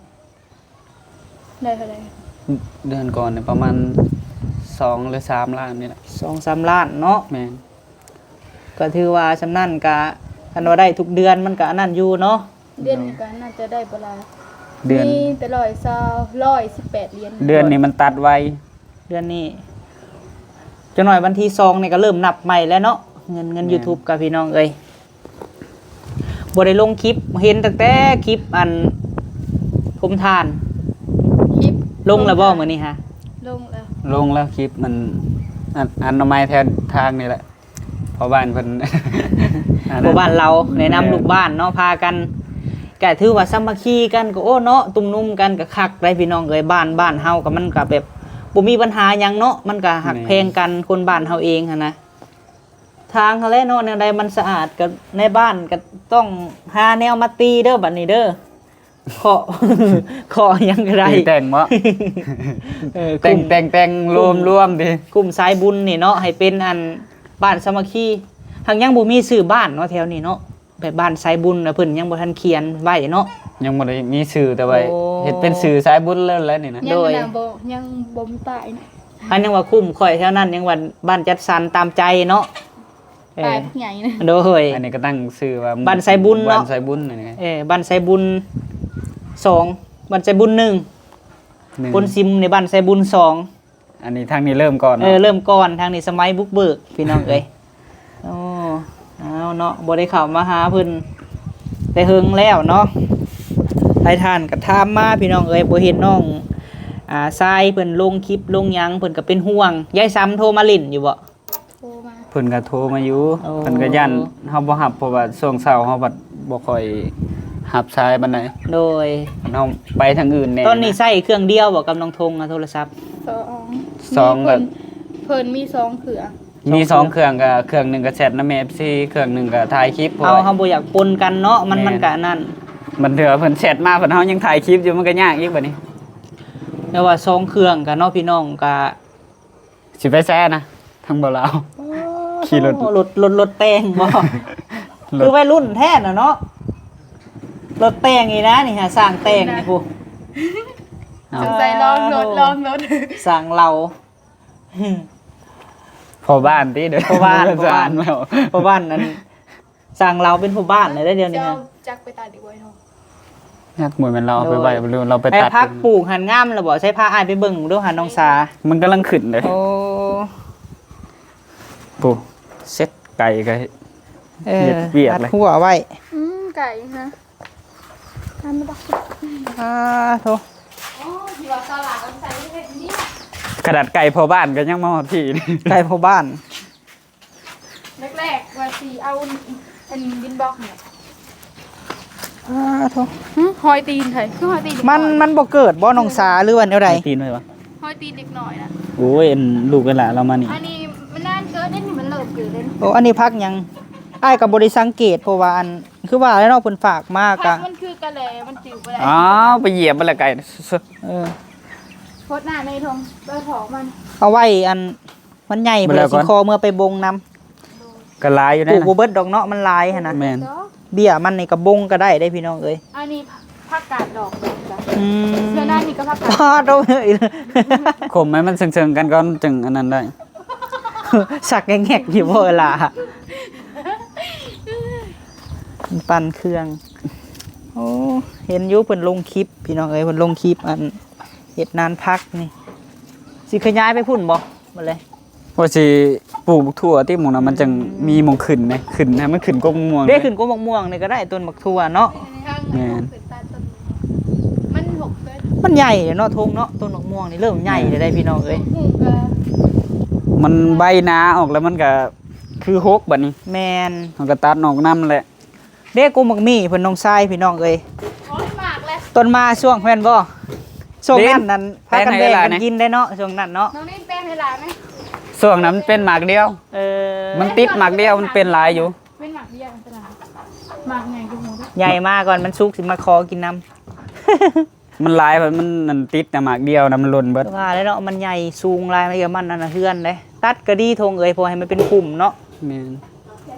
ໄດ້ເທົ່າໃດ? ເດືອນກ່ອນນີ້ປະມານສອງຫຼືສາມລ້ານນີ້ແຫຼະ ສອງສາມລ້ານເນາະ ແມ່ນ ກໍຖືວ່າສ່ຳນັ້ນກໍ ຄັນວ່າໄດ້ທຸກເດືອນມັນກໍອັນນັ້ນຢູ່ເນາະ ເດືອນນີ້ກໍໜ້າຈະໄດ້ບໍ່ຫຼາຍ ເດືອນ ມີແຕ່ຮ້ອຍຊາວ ຮ້ອຍສິບແປດຫຼຽນ ເດືອນນີ້ມັນຕັດໄວ ເດືອນນີ້ ຈັກໜ້ອຍວັນທີສອງນີ້ກໍເລີ່ມນັບໃໝ່ແລ້ວເນາະ ເງິນ ເງິນ ແມ່ນ ຢູທູບ ກັບພີ່ນ້ອງເອີຍ ບໍ່ໄດ້ລົງຄລິບ ເຫັນຕັ້ງແຕ່ຄລິບອັນຖົມຖ່ານ ຄລິບ ລົງແລ້ວບໍ່ມື້ນີ້ຫະ? ລົງແລ້ວ ລົງແລ້ວ ຄລິບມັນ ອັນ ອັນໜໍ່ໄມ້ແຖວທາງນີ້ແຫຼະ ພໍ່ບ້ານເພິ່ນ ອັນນັ້ນ ພໍ່ບ້ານລາວແນະນຳ ແມ່ນ ລູກບ້ານເນາະ ພາກັນ ກະຖືວ່າສາມັກຄີກັນ ກໍ ໂອ້ ເນາະ ຕຸ້ມນຸ່ມກັນກໍຄັກໄດ໋ພີ່ນ້ອງເອີຍ ບ້ານ ບ້ານເຮົາກໍມັນກໍແບບ ບໍ່ມີບັນຫາຫຍັງເນາະ ມັນກໍຮັກແພງກັນ ແມ່ນ ຄົນບ້ານເຮົາເອງຫັ້ນນະ. ທາງຫັ້ນແຫຼະເນາະ ແນວໃດມັນສະອາດ ກໍໃນບ້ານກໍຕ້ອງຫາແນວມາຕີເດີ ບັດນີ້ເດີ. ເຄາະ ເຄາະຫຍັງກໍໄດ້ ຕີແຕ່ງເບາະ ເອີ ແຕ່ງ ຄຸ້ມ ແຕ່ງ ແຕ່ງ ຄຸ້ມ ລວມໆຕິ ຄຸ້ມສາຍບຸນນີ້ເນາະ ໃຫ້ເປັນອັນ ບ້ານສາມັກຄີ ຫາກຍັງບໍ່ມີຊື່ບ້ານເນາະ ແຖວນີ້ເນາະ ແບບບ້ານສາຍບຸນນະ ເພິ່ນຍັງບໍ່ທັນຂຽນໄວ້ເນາະ ຍັງບໍ່ໄດ້ມີຊື່ ແຕ່ວ່າ ໂອ້ ເຮັດເປັນຊື່ສາຍບຸນແລ້ວແຫຼະນີ້ນະ ຍັງ ໂດຍ ນະ ບໍ່ ຍັງບໍ່ມີປ້າຍນະ ອັນຍັງວ່າຄຸ້ມຂ້ອຍແຖວນັ້ນ ຍັງວ່າບ້ານຈັດສັນຕາມໃຈເນາະ. ເອີ ຕາຍບັກໃຫຍ່ນະ ໂດຍ ອັນນີ້ກໍຕັ້ງຊື່ວ່າ ບ້ານໄຊບຸນເນາະ ບ້ານໄຊບຸນນີ້ ເອີ ບ້ານໄຊບຸນສອງ ບ້ານໄຊບຸນໜຶ່ງ ໜຶ່ງ ໂພນຊິມນີ້ ບ້ານໄຊບຸນສອງ ອັນນີ້ທາງນີ້ເລີ່ມກ່ອນເນາະ ເອີ ເລີ່ມກ່ອນ ທາງນີ້ສະໄໝບຸກເບີກ ພີ່ນ້ອງເອີຍ. ໂອ້ ເອົາເນາະ ບໍ່ໄດ້ເຂົ້າມາຫາເພິ່ນແຕ່ເຫິງແລ້ວເນາະ ຫຼາຍທ່ານກໍຖາມມາ ພີ່ນ້ອງເອີຍ ບໍ່ເຫັນນ້ອງ ອ່າ ຊາຍເພິ່ນລົງຄລິບລົງຫຍັງ ເພິ່ນກໍເປັນຫ່ວງ. ຍາຍຊຳໂທມາຫຼິ້ນຢູ່ບໍ່? ໂທມາ ເພິ່ນກໍໂທມາຢູ່ ໂອ້ ເພິ່ນກໍຢ້ານເຮົາບໍ່ຮັບ ເພາະວ່າຊ່ວງເຊົ້າເຮົາພັດບໍ່ຄ່ອຍຮັບສາຍປານໃດ ໂດຍ ເຮົາໄປທາງອື່ນແດ່. ຕອນນີ້ໃຊ້ເຄື່ອງດຽວບໍ່ກັບນ້ອງທົງ ໂທລະສັບ? ສອງ ສອງ ມີເພິ່ນ ກໍ ເພິ່ນມີສອງເຄື່ອງ ມີສອງເຄື່ອງ ສອງເຄື່ອງ ກໍເຄື່ອງໜຶ່ງກໍແຊັດນຳເອັຟຊີ ເຄື່ອງໜຶ່ງກໍຖ່າຍຄລິບ. ເຮົາ ເຮົາບໍ່ຢາກປົນກັນເນາະ ມັນ ແມ່ນ ມັນກໍອັນນັ້ນ ບາງເທື່ອເພິ່ນແຊັດມາ ເພິ່ນເຮົາຍັງຖ່າຍຄລິບຢູ່ ມັນກໍຍາກອີກບັດນີ້. ແຕ່ວ່າສອງເຄື່ອງກໍເນາະ ພີ່ນ້ອງກໍ ຊິໄປໃສນະ ທາງບໍ່ລາວ? ຂີ່ລົດ ລົດ ລົດ ລົດແຕ່ງບໍ່? ລົດ ຄືໄວລຸ້ນແທ້ນະເນາະ ລົດແຕ່ງນີ້ນະ ນີ້ຫາຊ່າງແຕ່ງນີ້ພຸ້ນ ເອົ້າ ສົງໄສລອງລົດ ລອງລົດ ຊ່າງເລົາ ພໍ່ບ້ານຕິເດີ ພໍ່ບ້ານ ພໍ່ບ້ານ ພໍ່ບ້ານນັ້ນ ຊ່າງລາວເປັນພໍ່ບ້ານແລ້ວເດ້ ດຽວນີ້ ເຈົ້າຈັກໄປຕັດອີກບໍ່? ຍັກ ບໍ່ແມ່ນລາວເອົາໄປໄວ້ ໂດຍ ຫຼືລາວໄປຕັດ ແລ້ວຜັກປູກຫັ້ນງາມແລ້ວບໍ່? ໃສພາອ້າຍໄປເບິ່ງດູຫັ້ນ ນ້ອງສາ ມັນກຳລັງຂຶ້ນເດ້. ໂອ້ ໂອ້ ເຊັດໄກ່ກໍ ເອີ ເຮັດວຽກເລີຍ ຮັດຫົວໄວ້ ອືມ ໄກ່ຮະ ອ່າໂທ ຂະໜາດໄກ່ພໍ່ບ້ານກໍຍັງມາຮອດພີ້ ໄກ່ພໍ່ບ້ານ. ແລກໆ ວ່າຊິເອົາອັນດິນບລັອກນີ້ ອ້າໂທ ຫຶ ຮອຍຕີນໃຜ? ຄືຮອຍຕີນ ມັນ ມັນບໍ່ເກີດບໍ່ນ້ອງສາ ຫຼືວ່າແນວໃດ? ຮອຍຕີນໃຜວະ? ຮອຍຕີນເດັກນ້ອຍນະ. ໂອ້ຍ ອັນລູກເວລາລາວມານີ້ ອັນນີ້ມັນນານເກີນເດ້ນີ້ ມັນເລີ່ມເກີດເດ້ນີ້. ໂອ້ ອັນນີ້ຜັກຫຍັງ? ອ້າຍກໍບໍ່ໄດ້ສັງເກດ ເພາະວ່າອັນ ຄືວ່າແລ້ວເນາະ ເພິ່ນຝາກມາ ຜັກ ກະ ມັນຄືກະແຫຼ ມັນຈື່ບໍ່ໄດ້. ອ້າວ ໄປຢຽບມັນລະໄກ່ ເອີ ໂພດໜ້າແມ່ທົ່ງ ໄປເຜາະມັນ ເອົາໄວ້ອັນ ມັນໃຫຍ່ ບໍ່ແລ້ວກ່ອນ ເພິ່ນຊິຂໍເມືອໄປບົ່ງນຳ ກໍຫຼາຍຢູ່ໃດ໋ ປູກບໍ່ເບິດດອກເນາະ ມັນຫຼາຍຫັ້ນນະ. ແມ່ນ ເບ້ຍມັນນີ້ກໍບົ່ງກໍໄດ້ເດ້ພີ່ນ້ອງເອີຍ. ອັນນີ້ຜັກກາດດອກ ອືມ ເທື່ອໜ້ານີ້ກໍຜັກກາດ ປາດໂອ້ຍ ຂົມໃຫ້ມັນເຊິ່ງໆກັນກ່ອນ ຈຶ່ງອັນນັ້ນໄດ້ ສັກແງກໆຢູ່ບໍ່ເອີລາ ປັ່ນເຄື່ອງ. ໂອ້ ເຫັນຢູ່ເພິ່ນລົງຄລິບພີ່ນ້ອງເອີຍ ເພິ່ນລົງຄລິບອັນ ເຮັດນານຜັກນີ້ ຊິຂະຫຍາຍໄປພຸ້ນບໍ່ ບັດເລີຍ? ວ່າຊິປູກບັກຖົ່ວຕິໝ່ອງນັ້ນ ມັນຈັ່ງມີໝ່ອງຂຶ້ນເດ້ ຂຶ້ນໃຫ້ມັນຂຶ້ນກົກໝ່ວງເດ້ ເດ້ ຂຶ້ນກົກໝ່ວງນີ້ກໍໄດ້ ຕົ້ນບັກຖົ່ວເນາະ. ແມ່ນ ມັນຫົກເດີ ມັນໃຫຍ່ເນາະ ທົ່ງເນາະ ຕົ້ນບັກມ່ວງນີ້ເລີ່ມໃຫຍ່ແລ້ວເດ້ພີ່ນ້ອງເອີຍ ມັນໃບໜາອອກແລ້ວ ມັນກໍຄືຫົກບັດນີ້. ແມ່ນ ເຮົາກໍຕັດອອກນຳແຫຼະ. ເດ້ ກົກໝາກໝີ່ເພິ່ນ ນ້ອງຊາຍ ພີ່ນ້ອງເອີຍ. ໂອ້ຍ ໝາກແຫຼະ ຕົ້ນມາຊ່ວງແມ່ນບໍ່? ຊ່ວງນັ້ນນັ້ນ ພາກັນແບ່ງກັນກິນໄດ້ເນາະ ຊ່ວງນັ້ນເນາະ. ນ້ອງນິນແປງໃຫ້ຫຼານແດ່. ຊ່ວງນັ້ນມັນເປັນໝາກດຽວ. ເອີ ມັນຕິດໝາກດຽວ ມັນເປັນຫຼາຍຢູ່. ເປັນໝາກດຽວ ເປັນໝາກໃຫຍ່ຄືໝູເດ້. ໃຫຍ່ມາກ່ອນ ມັນສຸກຊິມາຂໍກິນນຳ. ມັນຫຼາຍ ມັນ ມັນຕິດແຕ່ໝາກດຽວນະ ມັນຫຼົ່ນເບິດ. ວ່າແລ້ວເນາະ ມັນໃຫຍ່ສູງຫຼາຍ ມັນກໍມັນອັນນະເຮືອນເດ້. ຕັດກໍດີ ທົ່ງເອີຍ ເພາະໃຫ້ມັນເປັນຄຸ້ມເນາະ. ແມ່ນ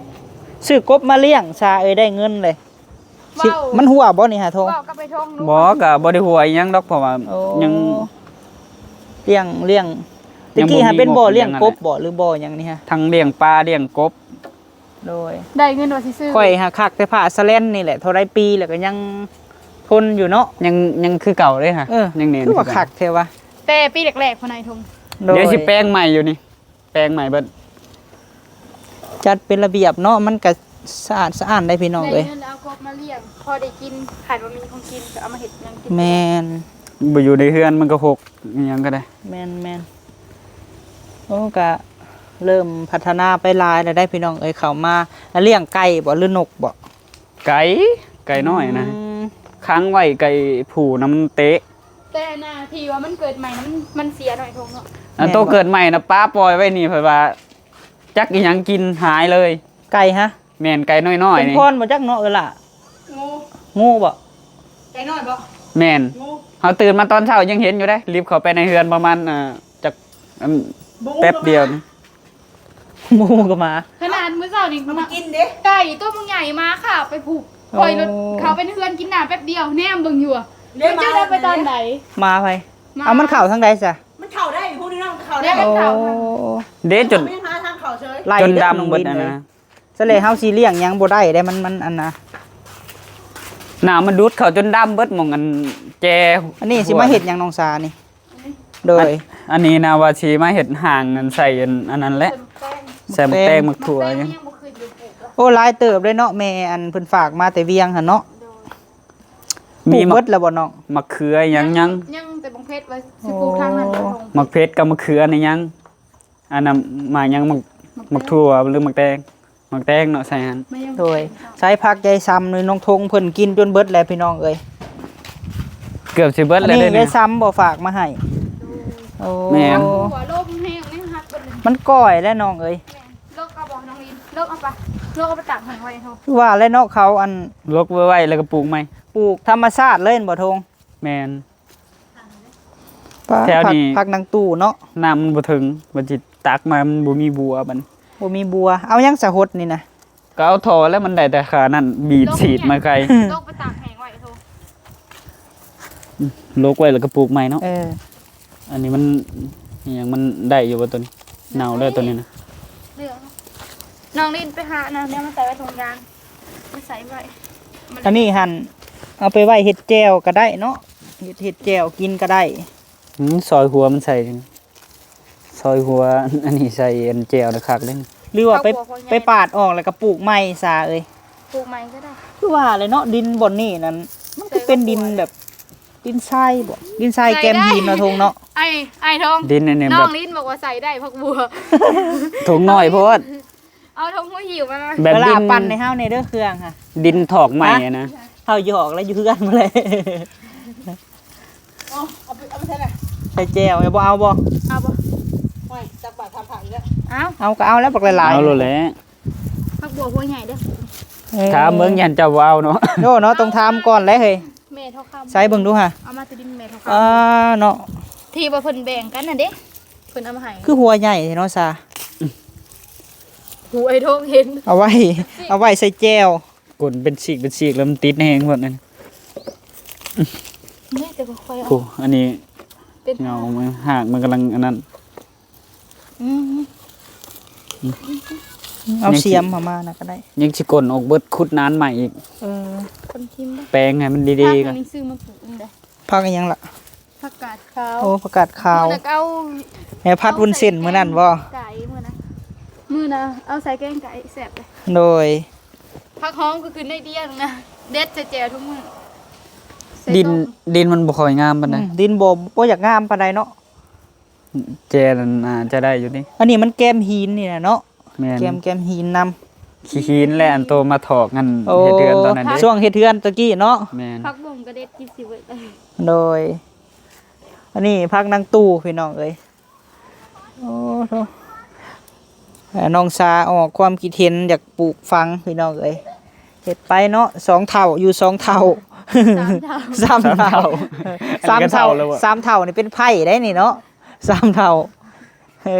ຊື້ກົບມາລ້ຽງຊາເອີຍ ໄດ້ເງິນເລີຍ. ຊິ ເວົ້າ ມັນຮົ່ວບໍ່ນີ້ຫາ ທົ່ງ? ເວົ້າກັບໄອ້ທົ່ງດູ. ບໍ່ ກໍບໍ່ໄດ້ຮົ່ວອີ່ຫຍັງດອກ ເພາະວ່າ ໂອ້ ຍັງລ້ຽງ ລ້ຽງ ແຕ່ກີ້ຫາເປັນບໍ່ລ້ຽງກົບບໍ່ ຫຼືບໍ່ຫຍັງນີ້ຫາ? ທັງລ້ຽງປາ ລ້ຽງກົບ. ໂດຍ ໄດ້ເງິນວ່າຊິຊື້. ຂ້ອຍຫາຄັກແຕ່ຜ້າສະແລນນີ້ແຫຼະ ເທົ່າໃດປີແລ້ວກໍຍັງທົນຢູ່ເນາະ. ຍັງ ຍັງຄືເກົ່າເດ້ຫະ. ເອີ ຍັງແໜ້ນ ຄືວ່າຄັກແທ້ວະ. ແຕ່ປີແລກໆພຸ້ນນາຍທົ່ງ. ໂດຍ ດຽວຊິແປງໃໝ່ຢູ່ນີ້ ແປງໃໝ່ເບິດ. ຈັດເປັນລະບຽບເນາະ ມັນກໍສະອາດສະອ້ານໄດ໋ພີ່ນ້ອງເອີຍ. ໄດ້ເງິນເອົາກົບມາລ້ຽງ ພໍໄດ້ກິນ ຄັນວ່າມີຂອງກິນກໍເອົາມາເຮັດຫຍັງກິນ. ແມ່ນ ບໍ່ຢູ່ໃນເຮືອນມັນກໍຫົກ ອີ່ຫຍັງກໍໄດ້. ແມ່ນໆ ໂອ້ ກະເລີ່ມພັດທະນາໄປຫຼາຍແລ້ວໄດ໋ພີ່ນ້ອງເອີຍ ເຂົ້າມາ. ລ້ຽງໄກ່ບໍ່ ຫຼືນົກບໍ່? ໄກ່ ໄກ່ນ້ອຍນະ. ອືມ ຂັງໄວ້ ໄກ່ຜູ້ນະມັນເຕະ. ແຕ່ອັນນ່າທີ່ວ່າມັນເກີດໃໝ່ນະ ມັນ ມັນເສຍໜ້ອຍທົ່ງເນາະ. ອັນໂຕເກີດໃໝ່ນະ ປະປ່ອຍໄວ້ນີ້ ເພິ່ນວ່າຈັກອີ່ຫຍັງກິນຫາຍເລີຍ. ໄກ່ຫະ? ແມ່ນ ໄກ່ນ້ອຍໆ ເປັນ ນີ້ ພອນບໍ່ຈັກເນາະ ເອີລະ. ງູ ງູບໍ່? ໄກ່ນ້ອຍບໍ່? ແມ່ນ ງູ ເຮົາຕື່ນມາຕອນເຊົ້າຍັງເຫັນຢູ່ເດ້ ລິບເຂົ້າໄປໃນເຮືອນປະມານ ເອີ ຈັກ ອັນ ບໍ່ ແປັບດຽວນີ້ ງູກໍມາ ຂະໜາດມື້ເຊົ້ານີ້ ເອົາໄປກິນເດ້ ໄກ່ຕົວບັກໃຫຍ່ມາຄາບໄປພຸ້ນ. ໂອ້ ຂ້ອຍລົດເຂົ້າໄປໃນເຮືອນກິນນ້ຳແປັບດຽວ ແນມເບິ່ງຢູ່ ເດ້ ເຈົ້າໄດ້ໄປຕອນໃດ? ມາໃຜ? ມາ ເອົາ ມັນເຂົ້າທາງໃດຊະ? ມັນເຂົ້າໄດ້ຢູ່ພວກນີ້ເນາະ ເຂົ້າໄດ້ ໂອ້ ເຂົ້າ ເດ້ ຈົນ ເຂົາຍັງຫາທາງເຂົ້າເຊີຍ ໄລ່ເບິດ ນ້ອງລິນເລີຍ. ສະເລເຮົາຊິລ້ຽງຫຍັງບໍ່ໄດ້ເດ້ ມັນ ມັນອັນນ່າ ນ້ຳມັນດູດເຂົ້າຈົນດຳເບິດໝ່ອງອັນແຈ. ອັນນີ້ຊິມາເຮັດຫຍັງນ້ອງສານີ້? ໂດຍ ອັນ ອັນນີ້ນະວ່າຊິມາເຮັດຮ່າງອັນໃສ່ອັນ ອັນນັ້ນແຫຼະ ແຊມແຕງ ໝາກຖົ່ວຫຍັງ. ໂອ້ ຫຼາຍເຕີບເດ້ເນາະ ແມ່ອັນເພິ່ນຝາກມາແຕ່ວຽງຫັ້ນເນາະ. ໂດຍ ມີໝາກ ປູກເບິດແລ້ວບໍ່ນ້ອງ? ໝາກເຂືອຫຍັງ ຍັງ ຍັງແຕ່ບັກເພັດວ່າຊິປູກທາງນັ້ນ. ໂອ້ ບັກເຜັດກັບໝາກເຂືອນີ້ຍັງ ອັນນັ້ນໝາກຫຍັງ ໝາກ ໝາກຖົ່ວ ຫຼືໝາກແຕງ? ໝາກແຕງເນາະ ໃສ່ຫັ້ນ. ໂດຍ ໃສ່ຜັກໃຫຍ່ຊຳນີ້ ນ້ອງທົງເພິ່ນກິນຈົນເບິດແລ້ວພີ່ນ້ອງເອີຍ ເກືອບຊິເບິດແລ້ວເດ້. ນີ້ ຍາຍຊຳບໍ່ຝາກມາໃຫ້. ໂອ້ ແມ່ນ ຫົວລົມແຮງແຮງ ຫັກເບິດເລີຍ. ມັນກ້ອຍແລ້ວນ້ອງເອີຍ. ແມ່ນ ລົກເອົາບໍ່ນ້ອງລິນ? ລົກເອົາໄປ ລົກເອົາໄປຕາກແຫ້ງໄວ້ໂທ. ຄືວ່າແລ້ວເນາະ ເຂົາອັນ ລົກໄວ້ໄວ້ແລ້ວກໍປູກໃໝ່ ປູກທຳມະຊາດເລີຍແມ່ນບໍ່ທົງ? ແມ່ນ ປາ ແຖວນີ້ ຜັກ ຜັກນາງຕູ້ເນາະ ນ້ຳມັນບໍ່ເຖິງ ບັດຊິຕັກມາມັນບໍ່ມີບົວ ບັດນີ້ບໍ່ມີບົວ. ເອົາຫຍັງສະຫົດນີ້ນະ? ກໍເອົາທໍ່ແລ້ວ ມັນໄດ້ແຕ່ຂານັ້ນ ບີບສີດມາໄກ. ລົກໄປຕາກແຫ້ງໄວ້ໂທ ລົກໄວ້ແລ້ວກໍປູກໃໝ່ເນາະ. ເອີ ອັນນີ້ມັນ ອີຫຍັງ ມັນໄດ້ຢູ່ບໍ່ຕົວນີ້? ເນົ່າແລ້ວຕົວນີ້ນະ. ນ້ອງລິນໄປຫານະ ແນວມາໃສ່ໄວ້ຖົງຢາງ ມາໃສ່ໄວ້. ອັນນີ້ຫັ້ນ ເອົາໄປໄວ້ເຮັດແຈ່ວກໍໄດ້ເນາະ ເຮັດ ເຮັດແຈ່ວກິນກໍໄດ້. ອືມ ຊອຍຫົວມັນໃສ່ ຊອຍຫົວອັນນີ້ໃສ່ອັນແຈ່ວນະ ຄັກເດ້. ຫຼືວ່າໄປ ເອົາຫົວ ໄປປາດອອກແລ້ວກໍປູກໃໝ່ຊາເອີຍ. ປູກໃໝ່ກໍໄດ້. ຄືວ່າແຫຼະເນາະ ດິນບ່ອນນີ້ນັ້ນ ມັນຄືເປັນດິນແບບ ດິນຊາຍບໍ? ດິນຊາຍແກມຫີນເນາະ ທົງເນາະ. ໄອ້ ໄອ້ທົງ ດິນອັນນີ້ ນ້ອງລິນບອກວ່າໃສ່ໄດ້ຜັກບົວ ຖົງນ້ອຍໂພດ. ເອົາຖົງຫົວຫິ້ວມາ ແບບດິນ ເວລາປັ່ນໃຫ້ເຮົາແດ່ເດີເຄື່ອງຫະ ດິນຖອກໃໝ່ນະ. ເຮົາຢອກແລ້ວຢູ່ເຮືອນໝົດເລີຍ. ເອົາ ເອົາໄປ ເອົາໄປໃສ່ລະ? ໃສ່ແຈ່ວ ບໍ່ເອົາບໍ່? ເອົາບໍ່? ໂອ້ຍ ຕັກບາດທຳພະອີກແລ້ວ. ເອົາ ເອົາກໍເອົາແລ້ວ ບັກຫຼາຍໆ ເອົາໂລດແຫຼະ. ຜັກບົວຫົວໃຫຍ່ເດີ. ເອີ ຖາມເບິ່ງ ຢ້ານເຈົ້າບໍ່ເອົາເນາະ. ໂອ້ເນາະ ຕ້ອງຖາມກ່ອນແຫຼະເຮີ້ຍ. ແມ່ທອງຄຳ ໃສ່ເບິ່ງດູຫາ. ເອົາມາແຕ່ດິນແມ່ທອງຄຳ. ອ່າ ເນາະ ທີ່ວ່າເພິ່ນແບ່ງກັນຫັ້ນເດ້ ເພິ່ນເອົາມາໃຫ້. ຄືຫົວໃຫຍ່ແທ້ເນາະຊາ. ຫູໄອ້ທອງເຫັນ ເອົາໄວ້ ເອົາໄວ້ໃສ່ແຈ່ວ. ກົນເປັນສີກເປັນສີກແລ້ວມັນຕິດແຮງໂພດນັ້ນ. ນີ້ແຕ່ບໍ່ຄ່ອຍເອົາ. ໂອ້ ອັນນີ້ເປັນເຫງົາມັນ ຮາກມັນກຳລັງອັນນັ້ນ. ອືມ ອືມ ເອົາສຽມເອົາມານະກໍໄດ້. ຍັງຊິກົນອອກເບິດ ຂຸດນານໃໝ່ອີກ. ເອີ ຄົນທິມ ແປງໃຫ້ມັນດີໆກ່ອນ. ຜັກອັນນີ້ຊື້ມາປູກເອງເດ້. ຜັກອີ່ຫຍັງລະ? ຜັກກາດຂາວ. ໂອ້ ຜັກກາດຂາວ. ມື້ນັ້ນກໍເອົາ ແມ່ຜັດວຸ້ນເສັ້ນມື້ນັ້ນບໍ່? ໄກ່ມື້ນະ ມື້ນະເອົາໃສ່ແກງໄກ່ແຊບເລີຍ. ໂດຍ ຜັກຫອມກໍຂຶ້ນໜ້ອຍດຽວນະ ເດັດໃສ່ແຈ່ວທຸກມື້. ດິນ ດິນມັນບໍ່ຄ່ອຍງາມປານໃດ. ອືມ ດິນບໍ່ ບໍ່ຢາກງາມປານໃດເນາະ. ແຈນັ້ນໜ້າຈະໄດ້ຢູ່ນີ້. ອັນນີ້ມັນແກມຫີນນີ້ນະເນາະ. ແມ່ນ ແກມ ແກມຫີນນຳ. ຂີ້ຫີນແຫຼະ ອັນໂຕມາຖອກຫັ້ນ. ໂອ້ ເຮັດເຮືອນຕອນນັ້ນເດ້ ຊ່ວງເຮັດເຮືອນຕະກີ້ເນາະ. ແມ່ນ ຜັກບົ້ງກໍເດັດກິນຊິເບິດ. ໂດຍ ອັນນີ້ຜັກນາງຕູ້ພີ່ນ້ອງເອີຍ. ໂອ້ໂທ ນ້ອງສາອອກຄວາມຄິດເຫັນຢາກປູກຝັງພີ່ນ້ອງເອີຍ. ເຮັດໄປເນາະ ສອງເຖົ້າ ຢູ່ສອງເຖົ້າ ສາມເຖົ້າ ສາມເຖົ້າ ສາມເຖົ້າ ສາມເຖົ້ານີ້ເປັນໄພ້ໄດ໋ນີ້ເນາະ. ສາມເຖົ້າ ເອີ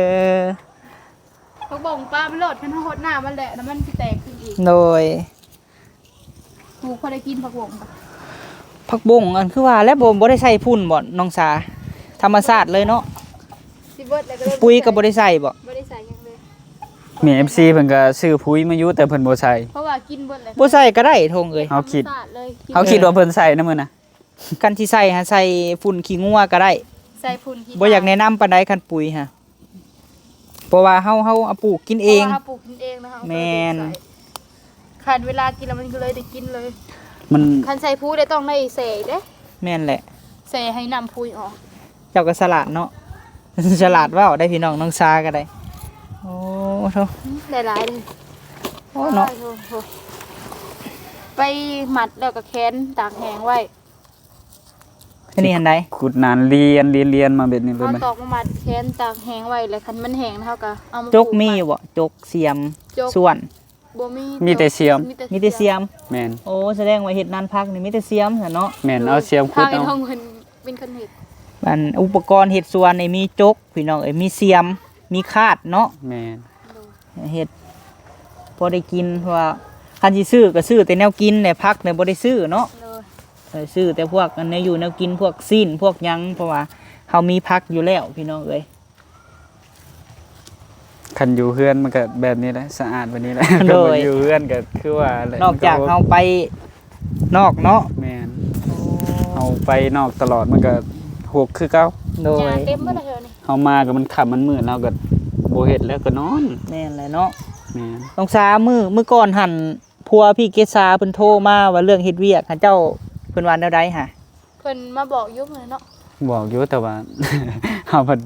ຜັກບົ້ງປາມັນໂລດ ຄັນເຮົາຫົດນ້ຳມັນແຫຼະ ແລ້ວມັນຊິແຕກຂຶ້ນອີກ. ໂດຍ ປູກພໍໄດ້ກິນຜັກບົ້ງ. ຜັກບົ້ງ ອັນຄືວ່າແລ້ວ ບໍ່ ບໍ່ໄດ້ໃສ່ຝຸ່ນບໍ່ນ້ອງສາ? ທຳມະຊາດເລີຍເນາະ. ຊິເບິດແລ້ວກໍເລີຍ ປຸ໋ຍກໍບໍ່ໄດ້ໃສ່ບໍ່? ບໍ່ໄດ້ໃສ່ຫຍັງເລີຍ. ແມ່ ເອັຟຊີ ເພິ່ນກໍຊື້ປຸ໋ຍມາຢູ່ ແຕ່ເພິ່ນບໍ່ໃສ່. ເພາະວ່າກິນເບິດແລ້ວ ບໍ່ໃສ່ກໍໄດ້ ທົງເອີຍ. ເຮົາຄິດ ເຮົາຄິດວ່າເພິ່ນໃສ່ນະມື້ນະ. ຄັນຊິໃສ່ຫາໃສ່ຝຸ່ນຂີ້ງົວກໍໄດ້. ໃສ່ຝຸ່ນຂີ້ ບໍ່ຢາກແນະນຳປານໃດ ຄັນປຸ໋ຍຫາ ເພາະວ່າເຮົາ ເຮົາເອົາປູກກິນເອງ. ເຮົາປູກກິນເອງນະ. ແມ່ນ ຄັນເວລາກິນແລ້ວມັນກໍເລີຍໄດ້ກິນເລີຍ. ມັນ ຄັນໃສ່ປຸ໋ຍແລ້ວຕ້ອງໄດ້ແຊ່ເດ້. ແມ່ນແຫຼະ ແຊ່ໃຫ້ນ້ຳປຸ໋ຍອອກ. ເຈົ້າກໍສະຫຼາດເນາະ ສະຫຼາດເວົ້າໄດ້ພີ່ນ້ອງ ນ້ອງຊາກໍໄດ້. ໂອ້ໂທ ໄດ້ຫຼາຍເລີຍ. ໂອ້ເນາະ ໄປມັດແລ້ວກໍແຂນຕາກແຫ້ງໄວ້. ອັນນີ້ຫັ້ນໃດ ຂຸດນານລຽນ ລຽນ ລຽນມາແບບນີ້ເລີຍ ເຮົາ ມັນ ຕອກມາມັດແຂນຕາກແຫ້ງໄວ້ ແລ້ວຄັນມັນແຫ້ງເຮົາກໍເອົາມາ ຈົກມີຢູ່ບໍ່? ຈົກ ສ່ຽມ ຈົກ ສ່ວນ ບໍ່ມີ ມີແຕ່ສ່ຽມ ມີແຕ່ ມີແຕ່ສ່ຽມ ສ່ຽມ ແມ່ນ ໂອ້ ສະແດງວ່າເຮັດນານຜັກນີ້ມີແຕ່ສ່ຽມຊັ້ນເນາະ ແມ່ນ ເອີ ເອົາສ່ຽມຂຸດເອົາ ທາງໄອ້ທອງເພິ່ນເປັນຄົນເຮັດ ອັນອຸປະກອນເຮັດສວນນີ້ມີຈົກ ພີ່ນ້ອງເອີຍ ມີສ່ຽມ ມີຄາດເນາະ ແມ່ນ ໂດຍ ເຮັດພໍໄດ້ກິນ ເພາະວ່າຄັນຊິຊື້ກໍຊື້ແຕ່ແນວກິນແຫຼະ ຜັກນີ້ບໍ່ໄດ້ຊື້ເນາະ ໂດຍ ເອີ ຊື້ແຕ່ພວກອັນແນວຢູ່ແນວກິນ ພວກຊີ້ນ ພວກຫຍັງ ເພາະວ່າເຮົາມີຜັກຢູ່ແລ້ວ ພີ່ນ້ອງເອີຍ. ຄັນຢູ່ເຮືອນມັນກໍແບບນີ້ແຫຼະ ສະອາດແບບນີ້ແຫຼະ ໂດຍ ຄັນຢູ່ເຮືອນກໍຄືວ່າແຫຼະ ນອກຈາກເຮົາໄປນອກເນາະ ແມ່ນ ໂອ້ ເຮົາໄປນອກຕະຫຼອດມັນກໍຮົກຄືເກົ່າ ໂດຍ ຫຍ້າເຕັມໝົດແລ້ວແຖວນີ້ ເຮົາມາກໍມັນຄ່ຳມັນມືດ ເຮົາກໍບໍ່ເຮັດແລ້ວກໍນອນ ແມ່ນແຫຼະເນາະ ແມ່ນ ນ້ອງສາ ມື້ ມື້ກ່ອນຫັ້ນ ຜົວພີ່ເກສາເພິ່ນໂທມາວ່າເລື່ອງເຮັດວຽກຫັ້ນ ເຈົ້າ ເພິ່ນວ່າແນວໃດຫະ? ເພິ່ນມາບອກຢູ່ເນາະ ບອກຢູ່ ແຕ່ວ່າເຮົາພັດ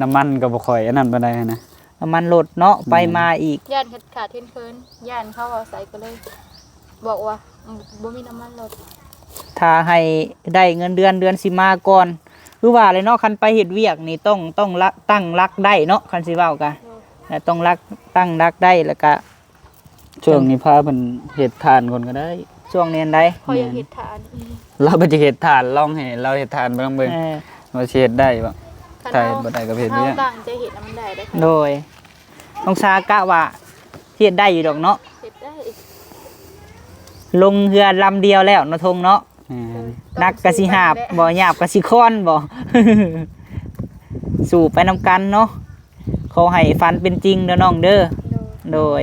ນ້ຳມັນກໍບໍ່ຄ່ອຍອັນນັ້ນປານໃດຫັ້ນນະ ນ້ຳມັນລົດເນາະ ແມ່ນ ໄປມາອີກ ຢ້ານຂາດເຂີນ ຢ້ານເຂົາເວົ້າໃສ່ ກໍເລີຍບອກວ່າ ອືມ ບໍ່ມີນ້ຳມັນລົດ ຖ້າໃຫ້ໄດ້ເງິນເດືອນ ເດືອນຊິມາກ່ອນ ຄືວ່າແຫຼະເນາະ ຄັນໄປເຮັດວຽກນີ້ຕ້ອງ ຕ້ອງ ຕັ້ງຫຼັກໄດ້ເນາະ ຄັນຊິເວົ້າກະ ໂດຍ ແລະຕ້ອງຫຼັກ ຕັ້ງຫຼັກໄດ້ ແລ້ວກະ ຊ່ວງນີ້ພາເພິ່ນເຮັດຖ່ານກ່ອນກໍໄດ້ ຊ່ວງນີ້ອັນໃດ ຂ້ອຍຢາກເຮັດຖ່ານ ແມ່ນ ລາວກໍຈະເຮັດຖ່ານ ລອງໃຫ້ລາວເຮັດຖ່ານເບິ່ງ ເອີ ວ່າຊິເຮັດໄດ້ບໍ່ ຖ້າເຮັດບໍ່ໄດ້ກໍໄປເຮັດວຽກ ເຮົາຕັ້ງໃຈເຮັດແລ້ວມັນໄດ້ເດ້ ໂດຍ ນ້ອງສາກະວ່າເຮັດໄດ້ຢູ່ດອກເນາະ ເຮັດໄດ້ ລົງເຮືອລຳດຽວແລ້ວເນາະ ທົງເນາະ ແມ່ນ ໜັກກະຊິຫາບບໍ່ ຫຍາບກະຊິຄ້ອນບໍ່ ສູ້ໄປນຳກັນເນາະ ຂໍໃຫ້ຝັນເປັນຈິງເດີນ້ອງເດີ ໂດຍ ໂດຍ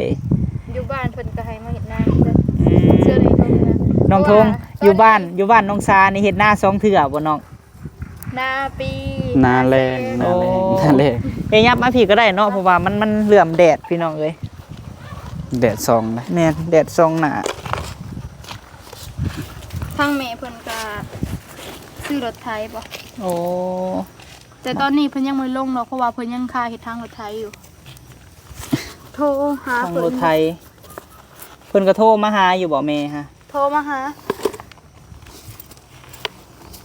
ຢູ່ບ້ານເພິ່ນກໍໃຫ້ມາເຮັດນາເດີ ອືມ ເຊື່ອໃນທົ່ງນະ ນ້ອງທົງ ເພາະວ່າ ຢູ່ບ້ານ ຕອນນີ້ ຢູ່ບ້ານນ້ອງສານີ້ເຮັດນາສອງເທື່ອບໍ່ນ້ອງ? ນາປີ ນາແລ້ງ ນາແລ້ງ ໂອ້ ນາແລ້ງ ເອີ ຫຍັບມາພີ້ກໍໄດ້ເນາະ ເພາະວ່າມັນ ມັນເຫຼື້ອມແດດພີ່ນ້ອງເອີຍ ແດດສ່ອງນະ ແມ່ນ ແດດສ່ອງໜ້າ ທາງແມ່ເພິ່ນກໍຊື້ລົດໄຖບໍ່ ໂອ້ ແຕ່ຕອນນີ້ເພິ່ນຍັງບໍ່ໄດ້ລົງດອກ ເພາະວ່າເພິ່ນຍັງຄາເຮັດທາງລົດໄຖຢູ່ ໂທຫາເພິ່ນ ທາງລົດໄຖ ເພິ່ນກໍໂທມາຫາຢູ່ບໍ່ແມ່ຫະ? ໂທມາຫາ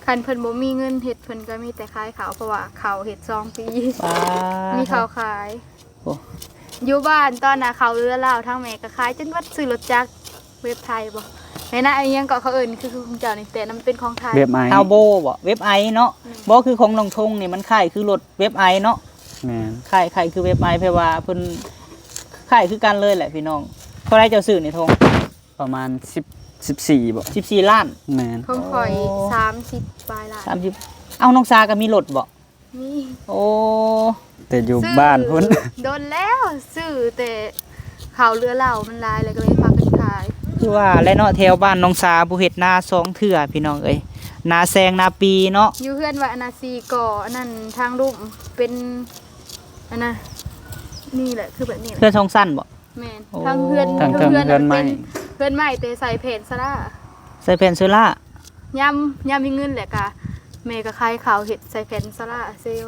ຄັນເພິ່ນບໍ່ມີເງິນເຮັດ ເພິ່ນກໍມີແຕ່ຂາຍເຂົ້າ ເພາະວ່າເຂົ້າເຮັດສອງປີ ປາດ ມີເຂົ້າຂາຍ ໂອ້ ຢູ່ບ້ານຕອນນະ ເຂົ້າເຮືອລາວ ທາງແມ່ກໍຂາຍຈົນເບິດ ຊື້ລົດຈັກ ເວັບໄທບໍ່ ແມ່ນນະ ອີຫຍັງເກາະເຂົາເອີ້ນ ຄື ຄືຂອງເຈົ້ານີ້ ແຕ່ນຳເປັນຂອງໄທ ເວັບໄອ ເອົາໂບບໍ່ ເວັບໄອເນາະ ແມ່ນ ບໍ່ ຄືຂອງນ້ອງທົງນີ້ ມັນຄ້າຍຄືລົດເວັບໄອເນາະ ແມ່ນ ຄ້າຍ ຄ້າຍຄືເວັບໄອ ແປວ່າເພິ່ນຄ້າຍຄືກັນເລີຍແຫຼະພີ່ນ້ອງ ເທົ່າໃດເຈົ້າຊື້ນີ້ທົງ? ປະມານສິບ ສິບສີ່ບໍ່ ສິບສີ່ລ້ານ ແມ່ນ ຂອງຂ້ອຍ ໂອ້ ສາມສິບປາຍລ້ານ ສາມສິບ ເອົ້າ ນ້ອງສາກໍມີລົດບໍ່? ມີ ໂອ້ ແຕ່ຢູ່ບ້ານພຸ້ນ ຊື້ດົນແລ້ວ ຊື້ແຕ່ເຂົ້າເຫຼືອເຫຼົ້າມັນຫຼາຍ ແລ້ວກໍເລີຍພາກັນຂາຍ ຄືວ່າແຫຼະເນາະ ແຖວບ້ານນ້ອງສາຜູ້ເຮັດນາສອງເທື່ອພີ່ນ້ອງເອີຍ ນາແຊງນາປີເນາະ ຢູ່ເຮືອນວ່າອັນນາສີ່ກໍອັນນັ້ນ ທາງລຸ່ມເປັນອັນນະ ນີ້ແຫຼະ ຄືແບບນີ້ແຫຼະ ເຮືອນສອງຊັ້ນບໍ່? ແມ່ນ ໂອ້ ທາງເຮືອນ ທາງເທິງເຮືອນ ເຮືອນໃໝ່ ເປັນເຮືອນໃໝ່ ແຕ່ໃສ່ແຜ່ນໂຊລາ ໃສ່ແຜ່ນໂຊລາ ຍາມ ຍາມມີເງິນແຫຼະກະ ແມ່ກໍຂາຍເຂົ້າເຮັດໃສ່ແຜ່ນໂຊລາເຊວ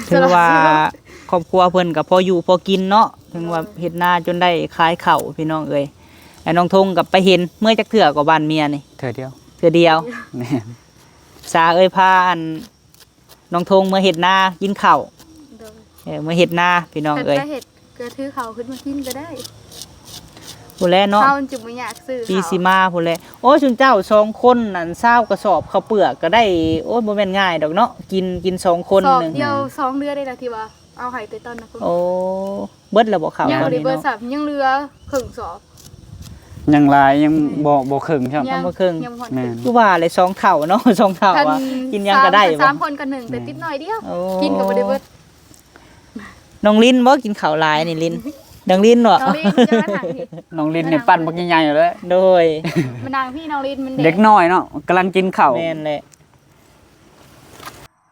ຖືວ່າ ໂຊລາເຊວ ຄອບຄົວເພິ່ນກໍພໍຢູ່ພໍກິນເນາະ ເຖິງວ່າ ໂດຍ ເຮັດນາຈົນໄດ້ຂາຍເຂົ້າພີ່ນ້ອງເອີຍ ແລະນ້ອງທົງກໍໄປເຫັນ ເມືອຈັກເທື່ອກໍບ້ານເມຍນີ້? ເທື່ອດຽວ ເທື່ອດຽວ ແມ່ນ ສາເອີຍ ພາອັນ ນ້ອງທົງເມືອເຮັດນາກິນເຂົ້າ ໂດຍ ເອີ ເມືອເຮັດນາພີ່ນ້ອງເອີຍ ຄັນໄປເຮັດກໍຖືເຂົ້າຂຶ້ນມາກິນກໍໄດ້ ພຸ້ນແຫຼະເນາະ ເຮົາຈຶ່ງບໍ່ຢາກຊື້ເຂົ້າ ປີຊິມາພຸ້ນແຫຼະ ໂອ້ຍ ຊຸມເຈົ້າສອງຄົນນັ້ນ ຊາວກະສອບເຂົ້າເປືອກກໍໄດ້ ໂອ້ຍ ບໍ່ແມ່ນງ່າຍດອກເນາະ ກິນ ກິນສອງຄົນ ສອບໜຶ່ງ ດຽວສອງເດືອນໄດ້ລະ ທີ່ວ່າເອົາໃຫ້ແຕ່ຕອນນັ້ນ ໂອ້ ເບິດແລ້ວບໍ່ເຂົ້າ? ຍັງບໍ່ໄດ້ເບິດຊ້ຳ ຍັງເຫຼືອເຄິ່ງສອບ ຍັງຫຼາຍ ຍັງ ແມ່ນ ບໍ່ ບໍ່ເຄິ່ງຊ້ຳ ຍັງ ຍັງບໍ່ເຄິ່ງ ຍັງບໍ່ຮອດ ແມ່ນ ຄືວ່າແຫຼະ ສອງເທົ່າເນາະ ສອງເທົ່າ ຄັນວ່າກິນຫຍັງກໍໄດ້ ສາມ ບໍ່ ຄົນກັນໜຶ່ງ ແມ່ນ ແຕ່ຕິດໜ້ອຍດຽວ ໂອ້ ກິນກໍບໍ່ໄດ້ເບິດ ນ້ອງລິນບໍ່ ກິນເຂົ້າຫຼາຍນີ້ລິນ ນ້ອງລິນບໍ່ ນ້ອງລິນຈະມານັ່ງພີ້ ນ້ອງລິນນີ້ ມານັ່ງ ປັ່ນບັກໃຫຍ່ໆເລີຍ ໂດຍ ມານັ່ງພີ້ ນ້ອງລິນມັນ ເດັກ ເດັກນ້ອຍເນາະ ກຳລັງກິນເຂົ້າ ແມ່ນແຫຼະ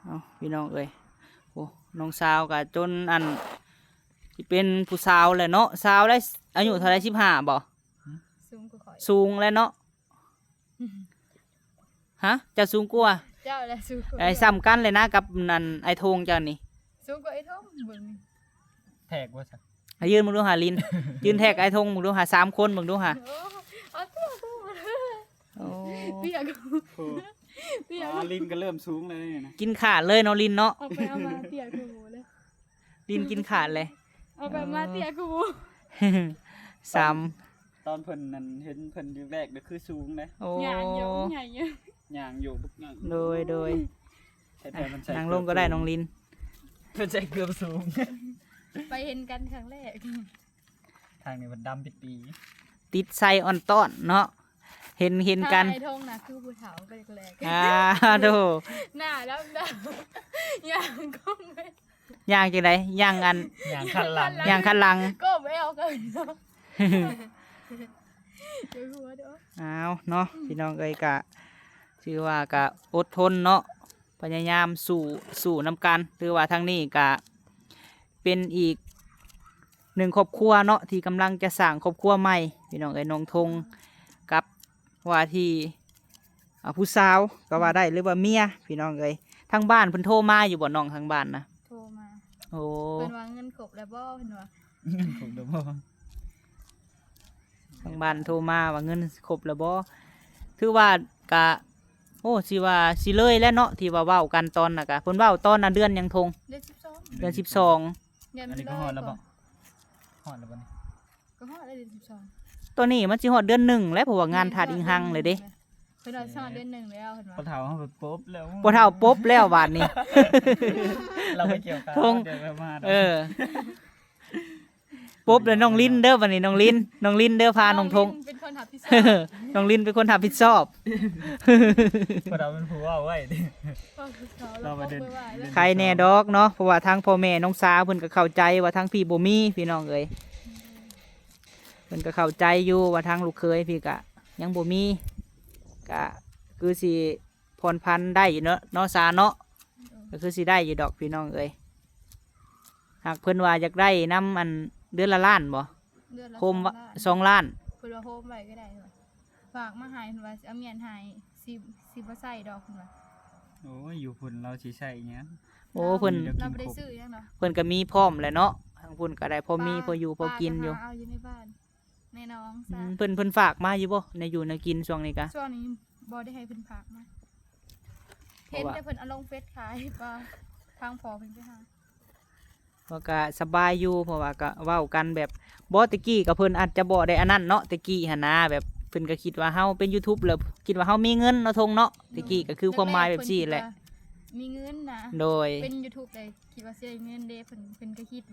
ເອົ້າ ພີ່ນ້ອງເອີຍ ໂອ້ ນ້ອງສາວກໍຈົນອັນ ຊິເປັນຜູ້ສາວແລ້ວເນາະ ສາວໄດ້ອາຍຸເທົ່າໃດ ສິບຫ້າບໍ່? ສູງກວ່າຂ້ອຍ ສູງແລ້ວເນາະ ຮະ ເຈົ້າສູງກວ່າ ເຈົ້າແຫຼະສູງກວ່າ ໄອ້ ສ່ຳກັນເລີຍນະກັບນັ້ນ ໄອ້ໂທງເຈົ້ານີ້ ສູງກວ່າໄອ້ໂທງເບິ່ງ ແທກວ່າຊັ້ນ ໃຫ້ຢືນເບິ່ງດູຫາລິນ ຢືນແທກໄອ້ໂທງເບິ່ງດູຫາ ສາມຄົນເບິ່ງດູຫາ ໂອ້ ເອົາຕົວ ໂອ້ ເປຍກ ໂອ້ ເຕ້ຍ ອໍ ລິນກໍເລີ່ມສູງແລ້ວນີ້ນະ ກິນຂາດເລີຍເນາະລິນເນາະ. ເອົາໄປເອົາມາເຕ້ຍຄືໝູເລີຍ ລິນກິນຂາດເລີຍ ເອົາໄປມາເຕ້ຍຄືໝູ. ຊ້ຳ ຕອນເພິ່ນນັ້ນເຫັນເພິ່ນຢູ່ແລກກໍຄືສູງເດ້. ໂອ້ ຍ່າງຢູ່ ໃຫຍ່ຢູ່ ຍ່າງຢູ່ບັກຍ່າງ. ໂດຍ ໂດຍ ແຕ່ເພິ່ນໃສ່ ນັ່ງລົງກໍໄດ້ນ້ອງລິນ ເພິ່ນໃສ່ເກືອບສູງ ໄປເຫັນກັນຄັ້ງແລກ. ທາງນີ້ມັນດຳປິດປີ ຕິດໄຊອ່ອນຕ້ອນເນາະ ເຫັນ ເຫັນກັນ. ທາງໄອ້ທົ່ງນະຄືຜູ້ເຖົ້າໄປແລກໆ. ອາ ໂດ ໜ້າດຳໆ ຍ່າງກ້ອງເລີຍ. ຍ່າງຈັ່ງໃດ? ຍ່າງອັນ ຍ່າງຄັນຫຼັງ ຍ່າງຄັນຫຼັງ ກົ້ມແອວກັນເນາະ. ຢ່າຫົວເດີ້. ອ້າວ ເນາະ ອືມ ພີ່ນ້ອງເອີຍ ກະຖືວ່າກະອົດທົນເນາະ ພະຍາຍາມສູ້ ສູ້ນຳກັນ. ຖືວ່າທາງນີ້ກະເປັນອີກໜຶ່ງຄອບຄົວເນາະ ທີ່ກຳລັງຈະສ້າງຄອບຄົວໃໝ່ ພີ່ນ້ອງເອີຍ. ນ້ອງທົງກັບວ່າທີ່ ອາ ຜູ້ສາວກໍວ່າໄດ້ ຫຼືວ່າເມຍ ພີ່ນ້ອງເອີຍ. ທາງບ້ານເພິ່ນໂທມາຢູ່ບໍ່ນ້ອງ ທາງບ້ານນະ? ໂທມາ. ໂອ້ ເພິ່ນວ່າເງິນຄົບແລ້ວບໍ່ ເພິ່ນວ່າ ເງິນຄົບແລ້ວບໍ່? ທາງບ້ານໂທມາວ່າເງິນຄົບແລ້ວບໍ່? ຖືວ່າກະ ໂອ້ ຊິວ່າຊິເລີຍແລ້ວເນາະ ທີ່ວ່າເວົ້າກັນຕອນນະ ກະເພິ່ນເວົ້າຕອນນະ ເດືອນຫຍັງ ທົງ? ເດືອນສິບສອງ ເດືອນສິບສອງ. ອັນນີ້ກໍຮອດແລ້ວບໍ່? ຮອດແລ້ວບໍ່ນີ້? ກໍຮອດແລ້ວເດືອນສິບສອງ ຕອນນີ້ມັນຊິຮອດເດືອນໜຶ່ງແລ້ວ ເພາະວ່າງານທາດອີ່ຮັ່ງເລີຍເດ້. ເພິ່ນວ່າຊິຮອດເດືອນໜຶ່ງແລ້ວ ເພິ່ນວ່າ ພໍ່ເຖົ້າເຮົາປົບແລ້ວ ພໍ່ເຖົ້າປົບແລ້ວບາດນີ້. ເຮົາໄປກ່ຽວຂ້າວ ທົງ ດຽວເຮົາມາດອກ ເອີ ປົບແລ້ວນ້ອງລິນເດີ້ ບາດນີ້ນ້ອງລິນ ນ້ອງລິນເດີ້ ພານ້ອງທົງ ນ້ອງລິນເປັນຄົນຮັບຜິດຊອບ ນ້ອງລິນເປັນຄົນຮັບຜິດຊອບ. ພໍ່ເຖົ້າເປັນຜູ້ເວົ້າໄວ້ເດ້ ເວົ້າຜິດເຂົາ ເຮົາໄປເດີນ ເຮົາໄປວ່າແລ້ວ ໄຄແນ່ດອກເນາະ ເພາະວ່າທາງພໍ່ແມ່ນ້ອງສາເພິ່ນກໍເຂົ້າໃຈວ່າທາງພີ້ບໍ່ມີ ພີ່ນ້ອງເອີຍ. ເພິ່ນກໍເຂົ້າໃຈຢູ່ວ່າທາງລູກເຂີຍພີ້ກະຍັງບໍ່ມີ ກະຄືຊິຜ່ອນຜັນໄດ້ຢູ່ເນາະ ເນາະສາເນາະ. ອືມ ກໍຄືຊິໄດ້ຢູ່ດອກພີ່ນ້ອງເອີຍ. ຫາກເພິ່ນວ່າຢາກໄດ້ນຳ ອັນ ເດືອນລະລ້ານບໍ່? ເດືອນລະ ໂຮມ ສອງລ້ານ ສອງລ້ານ ເພິ່ນວ່າໂຮມໄວ້ກໍໄດ້ ເພິ່ນວ່າ ຝາກມາໃຫ້ ເພິ່ນວ່າຊິເອົາມຽນໃຫ້ ຊິ ຊິບໍ່ໃຊ້ດອກ ເພິ່ນວ່າ. ໂອ້ຍ ຢູ່ພຸ້ນລາວຊິໃຊ້ຫຍັງ? ໂອ້ ເພິ່ນ ລາວບໍ່ໄດ້ຊື້ຫຍັງດອກ ເພິ່ນກໍມີພ້ອມແຫຼະເນາະ ທາງພຸ້ນກໍໄດ້ພໍມີ ປາ ພໍຢູ່ພໍກິນຢູ່ ປາກໍຫາເອົາຢູ່ໃນບ້ານ ໃນໜອງຊະ. ອືມ ເພິ່ນ ເພິ່ນຝາກມາຢູ່ບໍ່ ແນວຢູ່ແນວກິນຊ່ວງນີ້ກະ? ຊ່ວງນີ້ບໍ່ໄດ້ໃຫ້ເພິ່ນຝາກມາ ເພາະວ່າ ເຫັນແຕ່ເພິ່ນເອົາລົງເຟສຂາຍ ວ່າທາງພໍ່ເພິ່ນໄປຫາ ວ່າກະສະບາຍຢູ່ ເພາະວ່າກະເວົ້າກັນແບບ ບໍ່ ແຕ່ກີ້ກະເພິ່ນອາດຈະບໍ່ໄດ້ອັນນັ້ນເນາະ ແຕ່ກີ້ຫັ້ນນາ ແບບເພິ່ນກະຄິດວ່າເຮົາເປັນຢູທູບແລ້ວ ຄິດວ່າເຮົາມີເງິນເນາະ ທົງເນາະ. ແຕ່ກີ້ກະຄືຄວາມໝາຍແບບຊີ້ແຫຼະ ໂດຍ ເປັນຢູທູບໄດ້ຄິດວ່າຊິໄດ້ເງິນເດ້ ເພິ່ນ ເພິ່ນກະຄິດ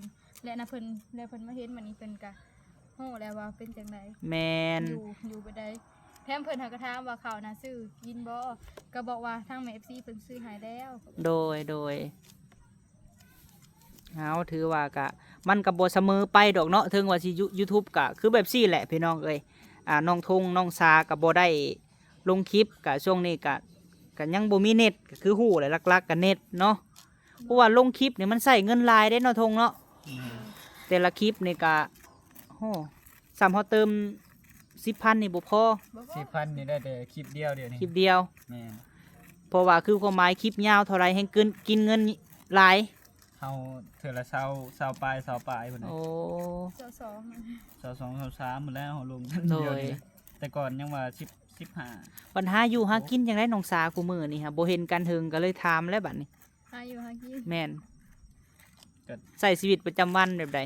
ແລະນະເພິ່ນ ແລະເພິ່ນມາເຫັນບັດນີ້ເພິ່ນກະຮູ້ແລ້ວວ່າເປັນຈັ່ງໃດ ແມ່ນ ຢູ່ ຢູ່ແບບໃດ. ແຖມເພິ່ນຫາກະຖາມວ່າເຂົ້ານະຊື້ກິນບໍ່ ກະບອກວ່າທາງແມ່ເອັຟຊີເພິ່ນຊື້ໃຫ້ແລ້ວ. ໂດຍ ໂດຍ ເຮົາຖືວ່າກະ ມັນກະບໍ່ສະເໝີໄປດອກເນາະ ເຖິງວ່າຊິຢູ ຢູທູບກະຄືແບບຊີ້ແຫຼະພີ່ນ້ອງເອີຍ. ອ່າ ນ້ອງທົງ ນ້ອງສາກະບໍ່ໄດ້ລົງຄລິບ ກະຊ່ວງນີ້ກະ ກະຍັງບໍ່ມີເນັດ ກະຄືຮູ້ແຫຼະ ຫຼັກໆກະເນັດເນາະ ເພາະວ່າລົງຄລິບນີ້ມັນໃຊ້ເງິນຫຼາຍເດ້ເນາະ ທົງເນາະ. ອືມ ແຕ່ລະຄລິບນີ້ກະ ໂອ້ ສ່ຳເຮົາເຕີມສິບພັນນີ້ບໍ່ພໍ ບໍ່ພໍ ສິບພັນນີ້ໄດ້ແຕ່ຄລິບດຽວ ດຽວນີ້ ຄລິບດຽວ ແມ່ນ ເພາະວ່າຄືຄວາມໝາຍຄລິບຍາວເທົ່າໃດແຮ່ງກິນ ກິນເງິນຫຼາຍ ເຮົາເທື່ອລະຊາວ ຊາວປາຍ ຊາວປາຍພຸ້ນນະ. ໂອ້ ຊາວສອງ ຊາວສອງ ຊາວສາມພຸ້ນແຫຼະເຮົາລົງ ໂດຍ ດຽວນີ້ນະ ແຕ່ກ່ອນຍັງວ່າສິບ ສິບຫ້າ. ບັນຫາຢູ່ຫາກິນຈັ່ງໃດນ້ອງສາ ຄູ່ມື້ນີ້ຫາບໍ່ເຫັນກັນເຖິງ ກະເລີຍຖາມແຫຼະບັດນີ້ ຫາຢູ່ຫາກິນ ແມ່ນ ກະໃຊ້ຊີວິດປະຈຳວັນແບບໃດ?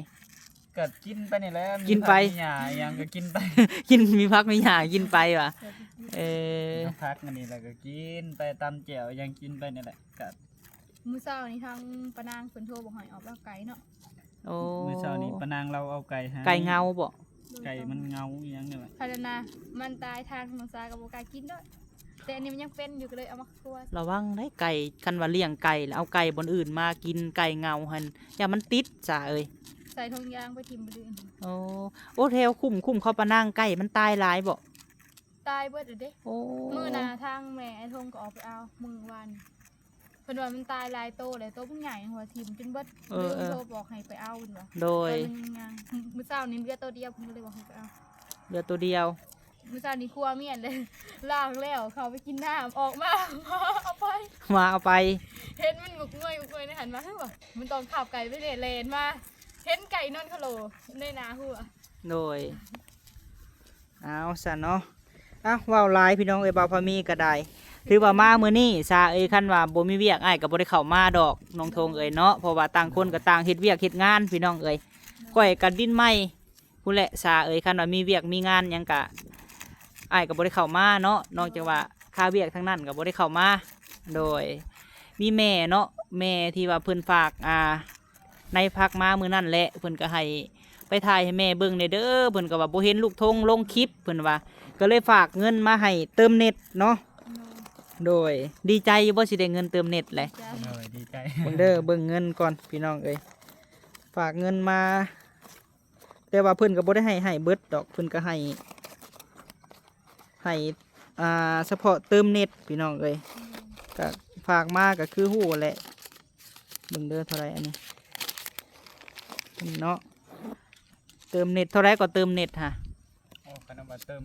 ກະກິນໄປນີ້ແຫຼະ ກິນໄປ ມີຜັກມີຫຍ້າຫຍັງກະກິນໄປ ກິນ ມີຜັກມີຫຍ້າກິນໄປວ່າ ເອີ ມີຜັກອັນນີ້ແລ້ວກະກິນໄປ ຕຳແຈ່ວຫຍັງກິນໄປນີ້ແຫຼະ ກະ ມື້ເຊົ້ານີ້ທາງປ້ານາງເພິ່ນໂທບອກໃຫ້ອອກໄປເອົາໄກ່ເນາະ. ໂອ້ ມື້ເຊົ້ານີ້ປ້ານາງລາວເອົາໄກ່ໃຫ້ ໄກ່ເຫງົາບໍ່? ໄກ່ມັນເຫງົາອີ່ຫຍັງນີ້ແຫຼະ ພັດນະ ມັນຕາຍທາງນ້ອງສາກໍບໍ່ກ້າກິນເນາະ ແຕ່ອັນນີ້ມັນຍັງເປັນຢູ່ກໍເລີຍເອົາມາຄົວ. ລະວັງໄດ໋ໄກ່ ຄັນວ່າລ້ຽງໄກ່ແລ້ວເອົາໄກ່ບ່ອນອື່ນມາກິນ ໄກ່ເຫງົາຫັ້ນ ຢ້ານມັນຕິດສາເອີຍ ໃສ່ຖົງຢາງໄປຖິ້ມບ່ອນອື່ນ. ໂອ້ ໂອ້ ແຖວຄຸ້ມ ຄຸ້ມເຂົາປ້ານາງໄກ່ມັນຕາຍຫຼາຍບໍ່? ຕາຍເບິດແລ້ວເດ້. ໂອ້ ມື້ນະທາງແມ່ໄອ້ທົງກໍອອກໄປເອົາມື້ວານ ເພິ່ນວ່າມັນຕາຍຫຼາຍໂຕແລ້ວ ໂຕບັກໃຫຍ່ ຫົວຖິ້ມຈົນເບິດ. ເອີ ລືມ ເອີ ໂທບອກໃຫ້ໄປເອົາເພິ່ນວ່າ ໂດຍ ຕອນມັນຍັງ ມື້ເຊົ້ານີ້ເຫຼືອໂຕດຽວ ເພິ່ນກໍເລີຍບອກໃຫ້ໄປເອົາ ເຫຼືອໂຕດຽວ. ມື້ເຊົ້ານີ້ຄົວມຽນເລີຍ ລ້າງແລ້ວເຂົ້າໄປກິນນ້ຳ ອອກມາ ມາເອົາໄປ ມາເອົາໄປ ເຫັນມັນງຸກງວຍ ງຸກງວຍໃນຫັ້ນວ່າ ເຮີ້ຍ ມັນຕ້ອງຄາບໄກ່ໄປແດ່ ແລ່ນມາ ເຫັນໄກ່ນອນຄະໂຫຼໃນໜ້າຫົວ. ໂດຍ ເອົາຊັ້ນເນາະ ເອົ້າ ເວົ້າຫຼາຍພີ່ນ້ອງເອີຍ ບ່າວພາມີກໍໄດ້ ຖືວ່າມາມື້ນີ້ຊາເອີຍ ຄັນວ່າບໍ່ມີວຽກ ອ້າຍກໍບໍ່ໄດ້ເຂົ້າມາດອກ ນ້ອງທົງເອີຍເນາະ ເພາະວ່າຕ່າງຄົນກໍຕ່າງເຮັດວຽກເຮັດງານ ພີ່ນ້ອງເອີຍ. ຂ້ອຍກໍດິນໃໝ່ພຸ້ນແຫຼະຊາເອີຍ ຄັນວ່າມີວຽກມີງານຫຍັງກະ ອ້າຍກໍບໍ່ໄດ້ເຂົ້າມາເນາະ ນອກຈາກວ່າຄາວຽກທາງນັ້ນກໍບໍ່ໄດ້ເຂົ້າມາ. ໂດຍ ມີແມ່ເນາະ ແມ່ທີ່ວ່າເພິ່ນຝາກ ອ່າ ໃນພັກມາມື້ນັ້ນແຫຼະ ເພິ່ນກໍໃຫ້ໄປຖ່າຍໃຫ້ແມ່ເບິ່ງແດ່ເດີ ເພິ່ນກໍວ່າບໍ່ເຫັນລູກທົງລົງຄລິບ ເພິ່ນວ່າ ກໍເລີຍຝາກເງິນມາໃຫ້ເຕີມເນັດເນາະ. ໂດຍ ດີໃຈຢູ່ບໍ່ ຊິໄດ້ເງິນເຕີມເນັດແຫຼະ? ໂດຍ ດີໃຈ. ເບິ່ງເດີ ເບິ່ງເງິນກ່ອນ ພີ່ນ້ອງເອີຍ ຝາກເງິນມາ ແຕ່ວ່າເພິ່ນກໍບໍ່ໄດ້ໃຫ້ ໃຫ້ເບິດດອກ ເພິ່ນກໍໃຫ້ ໃຫ້ ອ່າ ສະເພາະເຕີມເນັດ ພີ່ນ້ອງເອີຍ ກໍຝາກມາກໍຄືຮູ້ແຫຼະ. ເບິ່ງເດີ ເທົ່າໃດອັນນີ້ ນີ້ເນາະ ເຕີມເນັດເທົ່າໃດກໍເຕີມເນັດຫະ? ໂອ້ ຄັນວ່າເຕີມ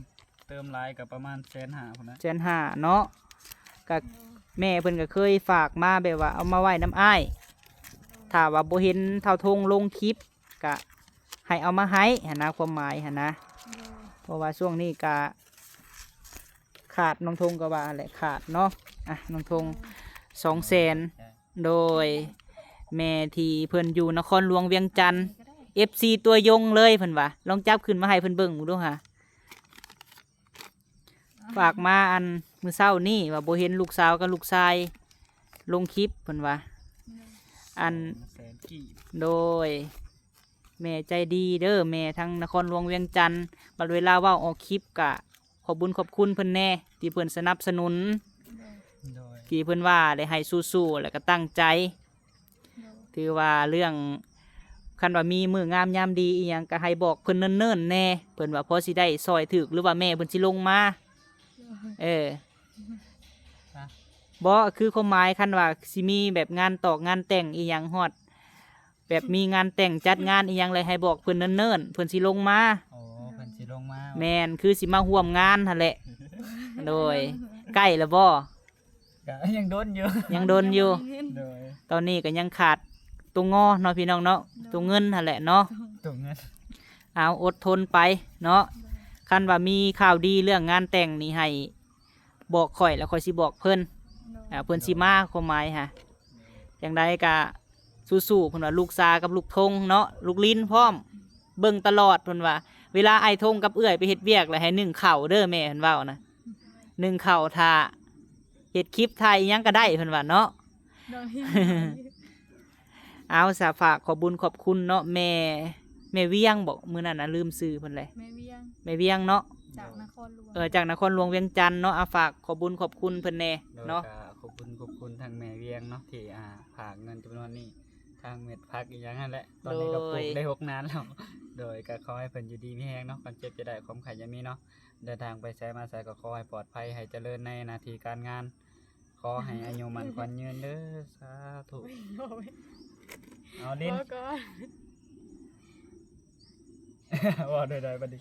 ເຕີມຫຼາຍກໍປະມານແສນຫ້າພຸ້ນນະ ແສນຫ້າເນາະ. ກໍແມ່ເພິ່ນກໍເຄີຍຝາກມາແບບວ່າເອົາມາໄວ້ນຳອ້າຍ ຖ້າວ່າບໍ່ເຫັນທ້າວທົງລົງຄລິບ ກະໃຫ້ເອົາມາໃຫ້ຫັ້ນນະ ຄວາມໝາຍຫັ້ນນະ. ໂດຍ ເພາະວ່າຊ່ວງນີ້ກະຂາດ ນ້ອງທົງກໍວ່າແຫຼະ ຂາດເນາະ. ອ່ະ ນ້ອງທົງ ໂດຍ ສອງແສນ. ໂດຍ ແມ່ທີ່ເພິ່ນຢູ່ນະຄອນຫຼວງວຽງຈັນ ເອັຟຊີ ຕັວຢົງເລີຍ ເພິ່ນວ່າ ລອງຈັບຂຶ້ນມາໃຫ້ເພິ່ນເບິ່ງເບິ່ງດູຫາ. ຝາກມາອັນມື້ເຊົ້ານີ້ວ່າບໍ່ເຫັນລູກສາວກັບລູກຊາຍລົງຄລິບ ເພິ່ນວ່າ ອັນ ສອງແສນກີບ. ໂດຍ ແມ່ໃຈດີເດີ ແມ່ທາງນະຄອນຫຼວງວຽງຈັນ ບັດເວລາເວົ້າອອກຄລິບກະຂອບບຸນຂອບຄຸນເພິ່ນແດ່ ທີ່ເພິ່ນສະໜັບສະໜູນ ໂດຍ ທີ່ເພິ່ນວ່າໄດ້ໃຫ້ສູ້ໆ ແລ້ວກະຕັ້ງໃຈ. ໂດຍ ຖືວ່າເລື່ອງ ຄັນວ່າມີມື້ງາມຍາມດີອີ່ຫຍັງກໍໃຫ້ບອກເພິ່ນເນີນໆແດ່ ເພິ່ນວ່າພໍຊິໄດ້ຊ່ອຍຖືກ ຫຼືວ່າແມ່ເພິ່ນຊິລົງມາ. ໂດຍ ເອີ ຮະ ບໍ່ ຄືຄວາມໝາຍ ຄັນວ່າຊິມີແບບງານຕອກງານແຕ່ງອີ່ຫຍັງ ຮອດແບບມີງານແຕ່ງຈັດງານອີ່ຫຍັງ ແລ້ວໃຫ້ບອກເພິ່ນເນີນໆ ເພິ່ນຊິລົງມາ. ໂອ້ ເພິ່ນຊິລົງມາ. ແມ່ນ ຄືຊິມາຮ່ວມງານຫັ້ນແຫຼະ. ໂດຍ ໃກ້ແລ້ວບໍ່? ກະຍັງດົນຢູ່ ຍັງດົນຢູ່. ຍັງບໍ່ມີເງິນ. ໂດຍ ຕອນນີ້ກໍຍັງຂາດຕົວງໍເນາະ ພີ່ນ້ອງເນາະ. ໂດຍ ຕົວເງິນຫັ້ນແຫຼະເນາະ ຕົວເງິນ. ເອົາ ອົດທົນໄປເນາະ. ໂດຍ ຄັນວ່າມີຂ່າວດີເລື່ອງງານແຕ່ງນີ້ ໃຫ້ບອກຂ້ອຍ ແລ້ວຂ້ອຍຊິບອກເພິ່ນ. ໂດຍ ອ່າ ເພິ່ນຊິມາ ຄວາມໝາຍຫາ. ຈັ່ງໃດກະສູ້ໆ ເພິ່ນວ່າ ລູກສາກັບລູກທົງເນາະ ລູກລິນພ້ອມ ເບິ່ງຕະຫຼອດ ເພິ່ນວ່າ. ເວລາອ້າຍທົງກັບເອື້ອຍໄປເຮັດວຽກ ແລ້ວໃຫ້ໜຶ້ງເຂົ້າເດີ ແມ່ເພິ່ນເວົ້ານະ ໜຶ້ງເຂົ້າຖ້າ ເຮັດຄລິບຖ່າຍອີ່ຫຍັງກໍໄດ້ ເພິ່ນວ່າເນາະ. ໂດຍ ເອົາ ສາ ຝາກຂອບບຸນຂອບຄຸນເນາະ ແມ່ ແມ່ວຽງບໍ? ມື້ນັ້ນນະລືມຊື່ເພິ່ນແຫຼະ. ແມ່ວຽງ ແມ່ວຽງເນາະ. ຈາກນະຄອນຫຼວງ ເອີ ຈາກນະຄອນຫຼວງວຽງຈັນເນາະ. ອາ ຝາກຂອບບຸນຂອບຄຸນເພິ່ນແດ່ເນາະ. ໂດຍ ກໍຂອບຄຸນ ຂອບຄຸນທາງແມ່ວຽງເນາະ ທີ່ ອ່າ ຝາກເງິນຈຳນວນນີ້ ທາງເມັດຜັກອີ່ຫຍັງຫັ້ນແຫຼະ. ຕອນນີ້ກໍ ໂດຍ ປູກໄດ້ຫົກນານແລ້ວ. ໂດຍ ກໍຂໍໃຫ້ເພິ່ນຢູ່ດີມີແຮງເນາະ ຄວາມເຈັບຢ່າໄດ້ ຄວາມໄຂ້ຢ່າມີເນາະ. ເດີນທາງໄປໃສມາໃສກໍຂໍໃຫ້ປອດໄພ ໃຫ້ຈະເລີນໃນໜ້າທີ່ການງານ. ຂໍໃຫ້ອາຍຸໝັ້ນຂວັນຍືນເດີ ສາທຸ. ໂອ້ຍ ເອົາ ລິນ ພໍກ່ອນ ເວົ້າໄດ້ໆ ບັດນີ້.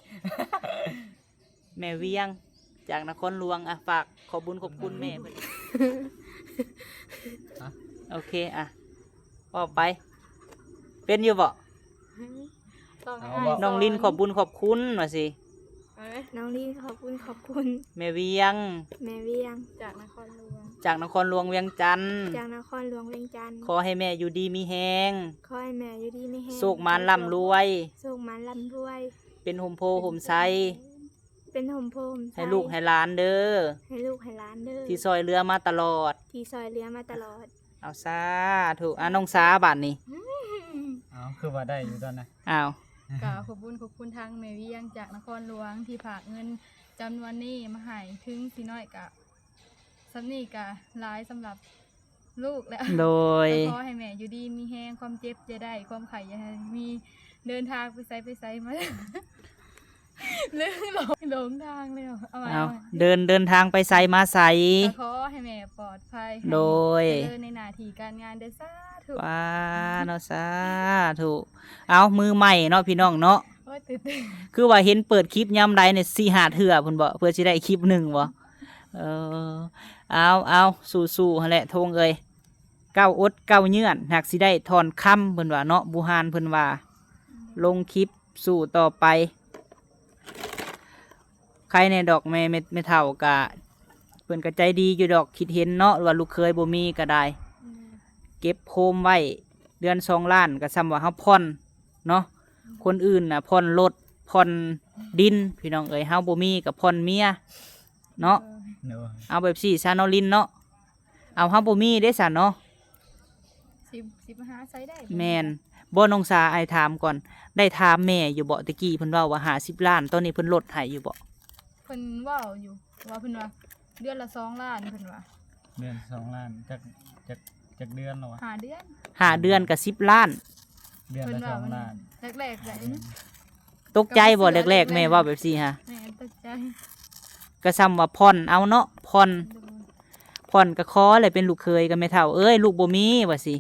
ແມ່ວຽງ ຈາກນະຄອນຫຼວງ ອ່ະ ຝາກຂອບບຸນຂອບຄຸນແມ່ເພິ່ນ. ຮະ? ໂອເຄ ອ່ະ ເວົ້າໄປ ເປັນຢູ່ບໍ່? ຕ້ອງໃຫ້ ເອົາ ອ້າຍ ເວົ້າ ສອນ. ນ້ອງລິນຂອບບຸນຂອບຄຸນວ່າຊິ. ເອົາເລີຍ ນ້ອງລິນຂອບບຸນຂອບຄຸນ ແມ່ວຽງ ແມ່ວຽງ ຈາກນະຄອນຫຼວງ ຈາກນະຄອນຫຼວງວຽງຈັນ ຈາກນະຄອນຫຼວງວຽງຈັນ. ຂໍໃຫ້ແມ່ຢູ່ດີມີແຮງ ຂໍໃຫ້ແມ່ຢູ່ດີມີແຮງ ໂຊກໝານລ່ຳລວຍ ໂຊກໝານລ່ຳລວຍ ເປັນຮົ່ມໂພຮົ່ມໄຊ ເປັນຮົ່ມໂພຮົ່ມໄຊ ໃຫ້ລູກໃຫ້ຫຼານເດີ ໃຫ້ລູກໃຫ້ຫຼານເດີ ທີ່ຊ່ອຍເຫຼືອມາຕະຫຼອດ ທີ່ຊ່ອຍເຫຼືອມາຕະຫຼອດ. ເອົາ ສາທຸ. ອ່າ ນ້ອງສາ ບາດນີ້. ເອົາ ຄືວ່າໄດ້ຢູ່ຕອນນັ້ນ. ອ້າວ ກໍຂອບບຸນຂອບຄຸນທາງແມ່ວຽງຈາກນະຄອນຫຼວງ ທີ່ຝາກເງິນຈຳນວນນີ້ມາໃຫ້. ເຖິງຊິໜ້ອຍກະ ສ່ຳນີ້ກະຫຼາຍສຳລັບລູກແລ້ວ. ໂດຍ ກໍຂໍໃຫ້ແມ່ຢູ່ດີມີແຮງ ຄວາມເຈັບຢ່າໄດ້ ຄວາມໄຂ້ຢ່າໃຫ້ມີ ເດີນທາງໄປໃສໄປໃສມາ ລືມ ຫຼົງ ຫຼົງທາງແລ້ວ. ເອົາໃໝ່ ເອົາ ເອົາໃໝ່ ເດີນ ເດີນທາງໄປໃສມາໃສ ກໍຂໍໃຫ້ແມ່ປອດໄພ ໂດຍ ໃຫ້ຈະເລີນໃນໜ້າທີ່ການງານເດີ ສາທຸ. ວ້າເນາະ ສາທຸ. ເອົາ ມືໃໝ່ເນາະ ພີ່ນ້ອງເນາະ. ໂອ້ຍ ຕື່ນເຕັ້ນ ຄືວ່າເຫັນເປີດຄລິບຍາມໃດນີ້ ສີ່ຫ້າເທື່ອພຸ້ນບໍ ເພື່ອຊິໄດ້ຄລິບໜຶ່ງບໍ? ເອີ ເອົາ ເອົາ ສູ້ໆຫັ້ນແຫຼະ ທົງເອີຍ. ເກົ້າອົດເກົ້າເຍືອນ ຫາກຊິໄດ້ທ່ອນຄຳ ເພິ່ນວ່າເນາະ ບູຮານເພິ່ນວ່າ. ລົງຄລິບສູ້ຕໍ່ໄປ. ໃຄແນ່ດອກ ແມ່ ແມ່ ແມ່ເຖົ້າກະ ພິ່ນກໍໃຈດີຢູ່ດອກ ຄິດເຫັນເນາະ ວ່າລູກເຂີຍບໍ່ມີກໍໄດ້ ແມ່ນ ເກັບໂຮມໄວ້ເດືອນສອງລ້ານ ກໍສ່ຳວ່າເຮົາຜ່ອນເນາະ. ຄົນອື່ນນະຜ່ອນລົດ ຜ່ອນດິນ ພີ່ນ້ອງເອີຍ ເຮົາບໍ່ມີກໍຜ່ອນເມຍເນາະ. ໂດຍ ໂດຍ ເອົາແບບຊີ້ຊະເນາະ ລິນເນາະ ເອົາ ເຮົາບໍ່ມີເດ້ຊະເນາະ ຊິ ຊິໄປຫາໃສໄດ້. ແມ່ນ ບໍ່ ນ້ອງສາ ອ້າຍຖາມກ່ອນ ໄດ້ຖາມແມ່ຢູ່ບໍ່? ແຕ່ກີ້ເພິ່ນເວົ້າວ່າຫ້າສິບລ້ານ ຕອນນີ້ເພິ່ນລົດໃຫ້ຢູ່ບໍ່? ເພິ່ນເວົ້າຢູ່ ວ່າເພິ່ນວ່າເດືອນລະສອງລ້ານ ເພິ່ນວ່າ ເດືອນສອງລ້ານ ຈັກ ຈັກ ຈັກເດືອນແລ້ວວະ? ຫ້າເດືອນ ຫ້າເດືອນກໍສິບລ້ານ ເດືອນລະສອງລ້ານ ເພິ່ນວ່າແລກໆ ໄດ້ ຕົກໃຈບໍ່ ແລກໆ ແມ່ເວົ້າແບບຊີ້ຫະ? ແມ່ຕົກໃຈ ກໍສ່ຳວ່າຜ່ອນເອົາເນາະ ຜ່ອນ ໂດຍ ຜ່ອນກໍຂໍແຫຼະ ເປັນລູກເຂີຍກັບແມ່ເຖົ້າເອີຍ ລູກບໍ່ມີວ່າຊີ້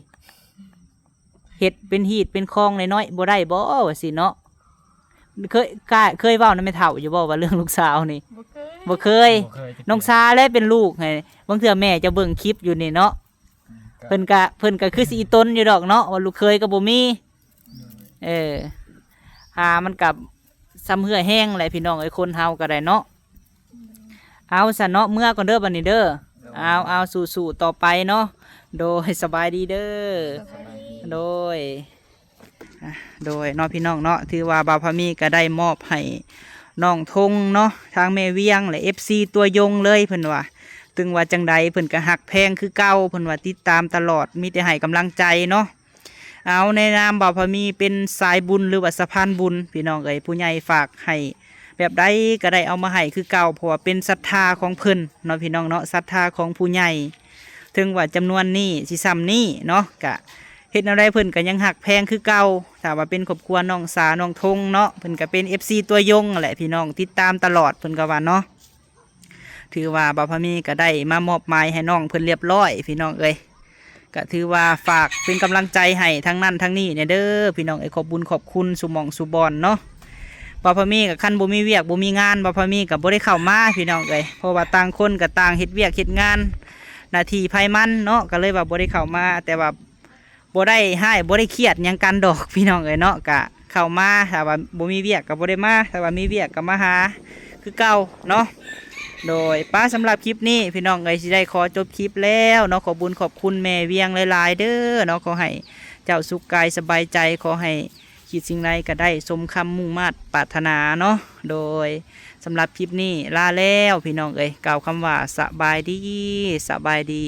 ເຮັດເປັນຮີດເປັນຄອງນ້ອຍໆ ບໍ່ໄດ້ບໍ່ ວ່າຊີ້ເນາະ. ເຄີຍ ກະ ເຄີຍເວົ້ານຳແມ່ເຖົ້າຢູ່ບໍ່ວ່າເລື່ອງລູກສາວນີ້? ບໍ່ເຄີຍ ບໍ່ເຄີຍ ບໍ່ເຄີຍຈັກເທື່ອ ນ້ອງສາແຫຼະເປັນລູກໃຫ້ ບາງເທື່ອແມ່ຈະເບິ່ງຄລິບຢູ່ນີ້ເນາະ ອືມ ເພິ່ນກະ ເພິ່ນກະຄືຊິອີ່ຕົນຢູ່ດອກເນາະ ວ່າລູກເຂີຍກໍບໍ່ມີ ໂດຍ ເອີ ຫາມັນກະສ່ຳເຫື່ອແຮງແຫຼະ ພີ່ນ້ອງເອີຍ ຄົນເຮົາກໍໄດ້ເນາະ. ເອົາຊັ້ນເນາະ ເມືອກ່ອນເດີບັດນີ້ເດີ ໂດຍ ເອົາ ເອົາ ສູ້ໆ ຕໍ່ໄປເນາະ ໂດຍ ສະບາຍດີເດີ ສະບາຍດີ ໂດຍ ອ່ະ ໂດຍເນາະ ພີ່ນ້ອງເນາະ ຖືວ່າບ່າວພາມີກໍໄດ້ມອບໃຫ້ນ້ອງທົງເນາະ ທາງແມ່ວຽງ ແລະ ເອັຟຊີ ຕັວຍົງເລີຍ ເພິ່ນວ່າ ເຖິງວ່າຈັ່ງໃດເພິ່ນກໍຮັກແພງຄືເກົ່າ ເພິ່ນວ່າຕິດຕາມຕະຫຼອດ ມີແຕ່ໃຫ້ກຳລັງໃຈເນາະ. ເອົາ ໃນນາມບ່າວພາມີເປັນສາຍບຸນ ຫຼືວ່າສະພານບຸນ ພີ່ນ້ອງເອີຍ ຜູ້ໃຫຍ່ຝາກໃຫ້ແບບໃດກໍໄດ້ເອົາມາໃຫ້ຄືເກົ່າ ເພາະວ່າເປັນສັດທາຂອງເພິ່ນເນາະ ພີ່ນ້ອງເນາະ ສັດທາຂອງຜູ້ໃຫຍ່ ເຖິງວ່າຈຳນວນນີ້ຊິສ່ຳນີ້ເນາະ ກະເຮັດແນວໃດເພິ່ນກໍຍັງຮັກແພງຄືເກົ່າ. ຖ້າວ່າເປັນຄອບຄົວນ້ອງສາ ນ້ອງທົງເນາະ ເພິ່ນກໍເປັນ ເອັຟຊີ ຕັວຍົງຫັ້ນແຫຼະ ພີ່ນ້ອງ ຕິດຕາມຕະຫຼອດ ເພິ່ນກໍວ່າເນາະ. ຖືວ່າບ່າວພາມີກໍໄດ້ມາມອບໝາຍໃຫ້ນ້ອງເພິ່ນລຽບລ້ອຍ ພີ່ນ້ອງເອີຍ ກໍຖືວ່າຝາກເປັນກຳລັງໃຈໃຫ້ທັງນັ້ນທັງນີ້ແດ່ເດີ ພີ່ນ້ອງເອີຍ ຂອບບຸນຂອບຄຸນສູ່ໝ່ອງສູ່ບ່ອນເນາະ. ບ່າວພາມີກໍຄັນບໍ່ມີວຽກບໍ່ມີງານ ບ່າວພາມີກໍບໍ່ໄດ້ເຂົ້າມາ ພີ່ນ້ອງເອີຍ ເພາະວ່າຕ່າງຄົນກໍຕ່າງເຮັດວຽກເຮັດງານ ໜ້າທີ່ໃຜມັນເນາະ ກໍເລີຍວ່າບໍ່ໄດ້ເຂົ້າມາ ແຕ່ວ່າ ບໍ່ໄດ້ຮ້າຍບໍ່ໄດ້ຄຽດຫຍັງກັນດອກ ພີ່ນ້ອງເອີຍເນາະ ກະເຂົ້າມາ ຖ້າວ່າບໍ່ມີວຽກກໍບໍ່ໄດ້ມາ ຖ້າວ່າມີວຽກກໍມາຫາຄືເກົ່າເນາະ. ໂດຍ ປະ ສຳລັບຄລິບນີ້ ພີ່ນ້ອງເອີຍ ຊິໄດ້ຂໍຈົບຄລິບແລ້ວເນາະ ຂອບບຸນຂອບຄຸນແມ່ວຽງຫຼາຍໆເດີເນາະ ຂໍໃຫ້ເຈົ້າສຸກກາຍສະບາຍໃຈ ຂໍໃຫ້ຄິດສິ່ງໃດກໍໄດ້ສົມຄຳມຸ່ງມາດປາດຖະໜາເນາະ. ໂດຍ ສຳລັບຄລິບນີ້ລາແລ້ວ ພີ່ນ້ອງເອີຍ ກ່າວຄຳວ່າສະບາຍດີ ສະບາຍດີ.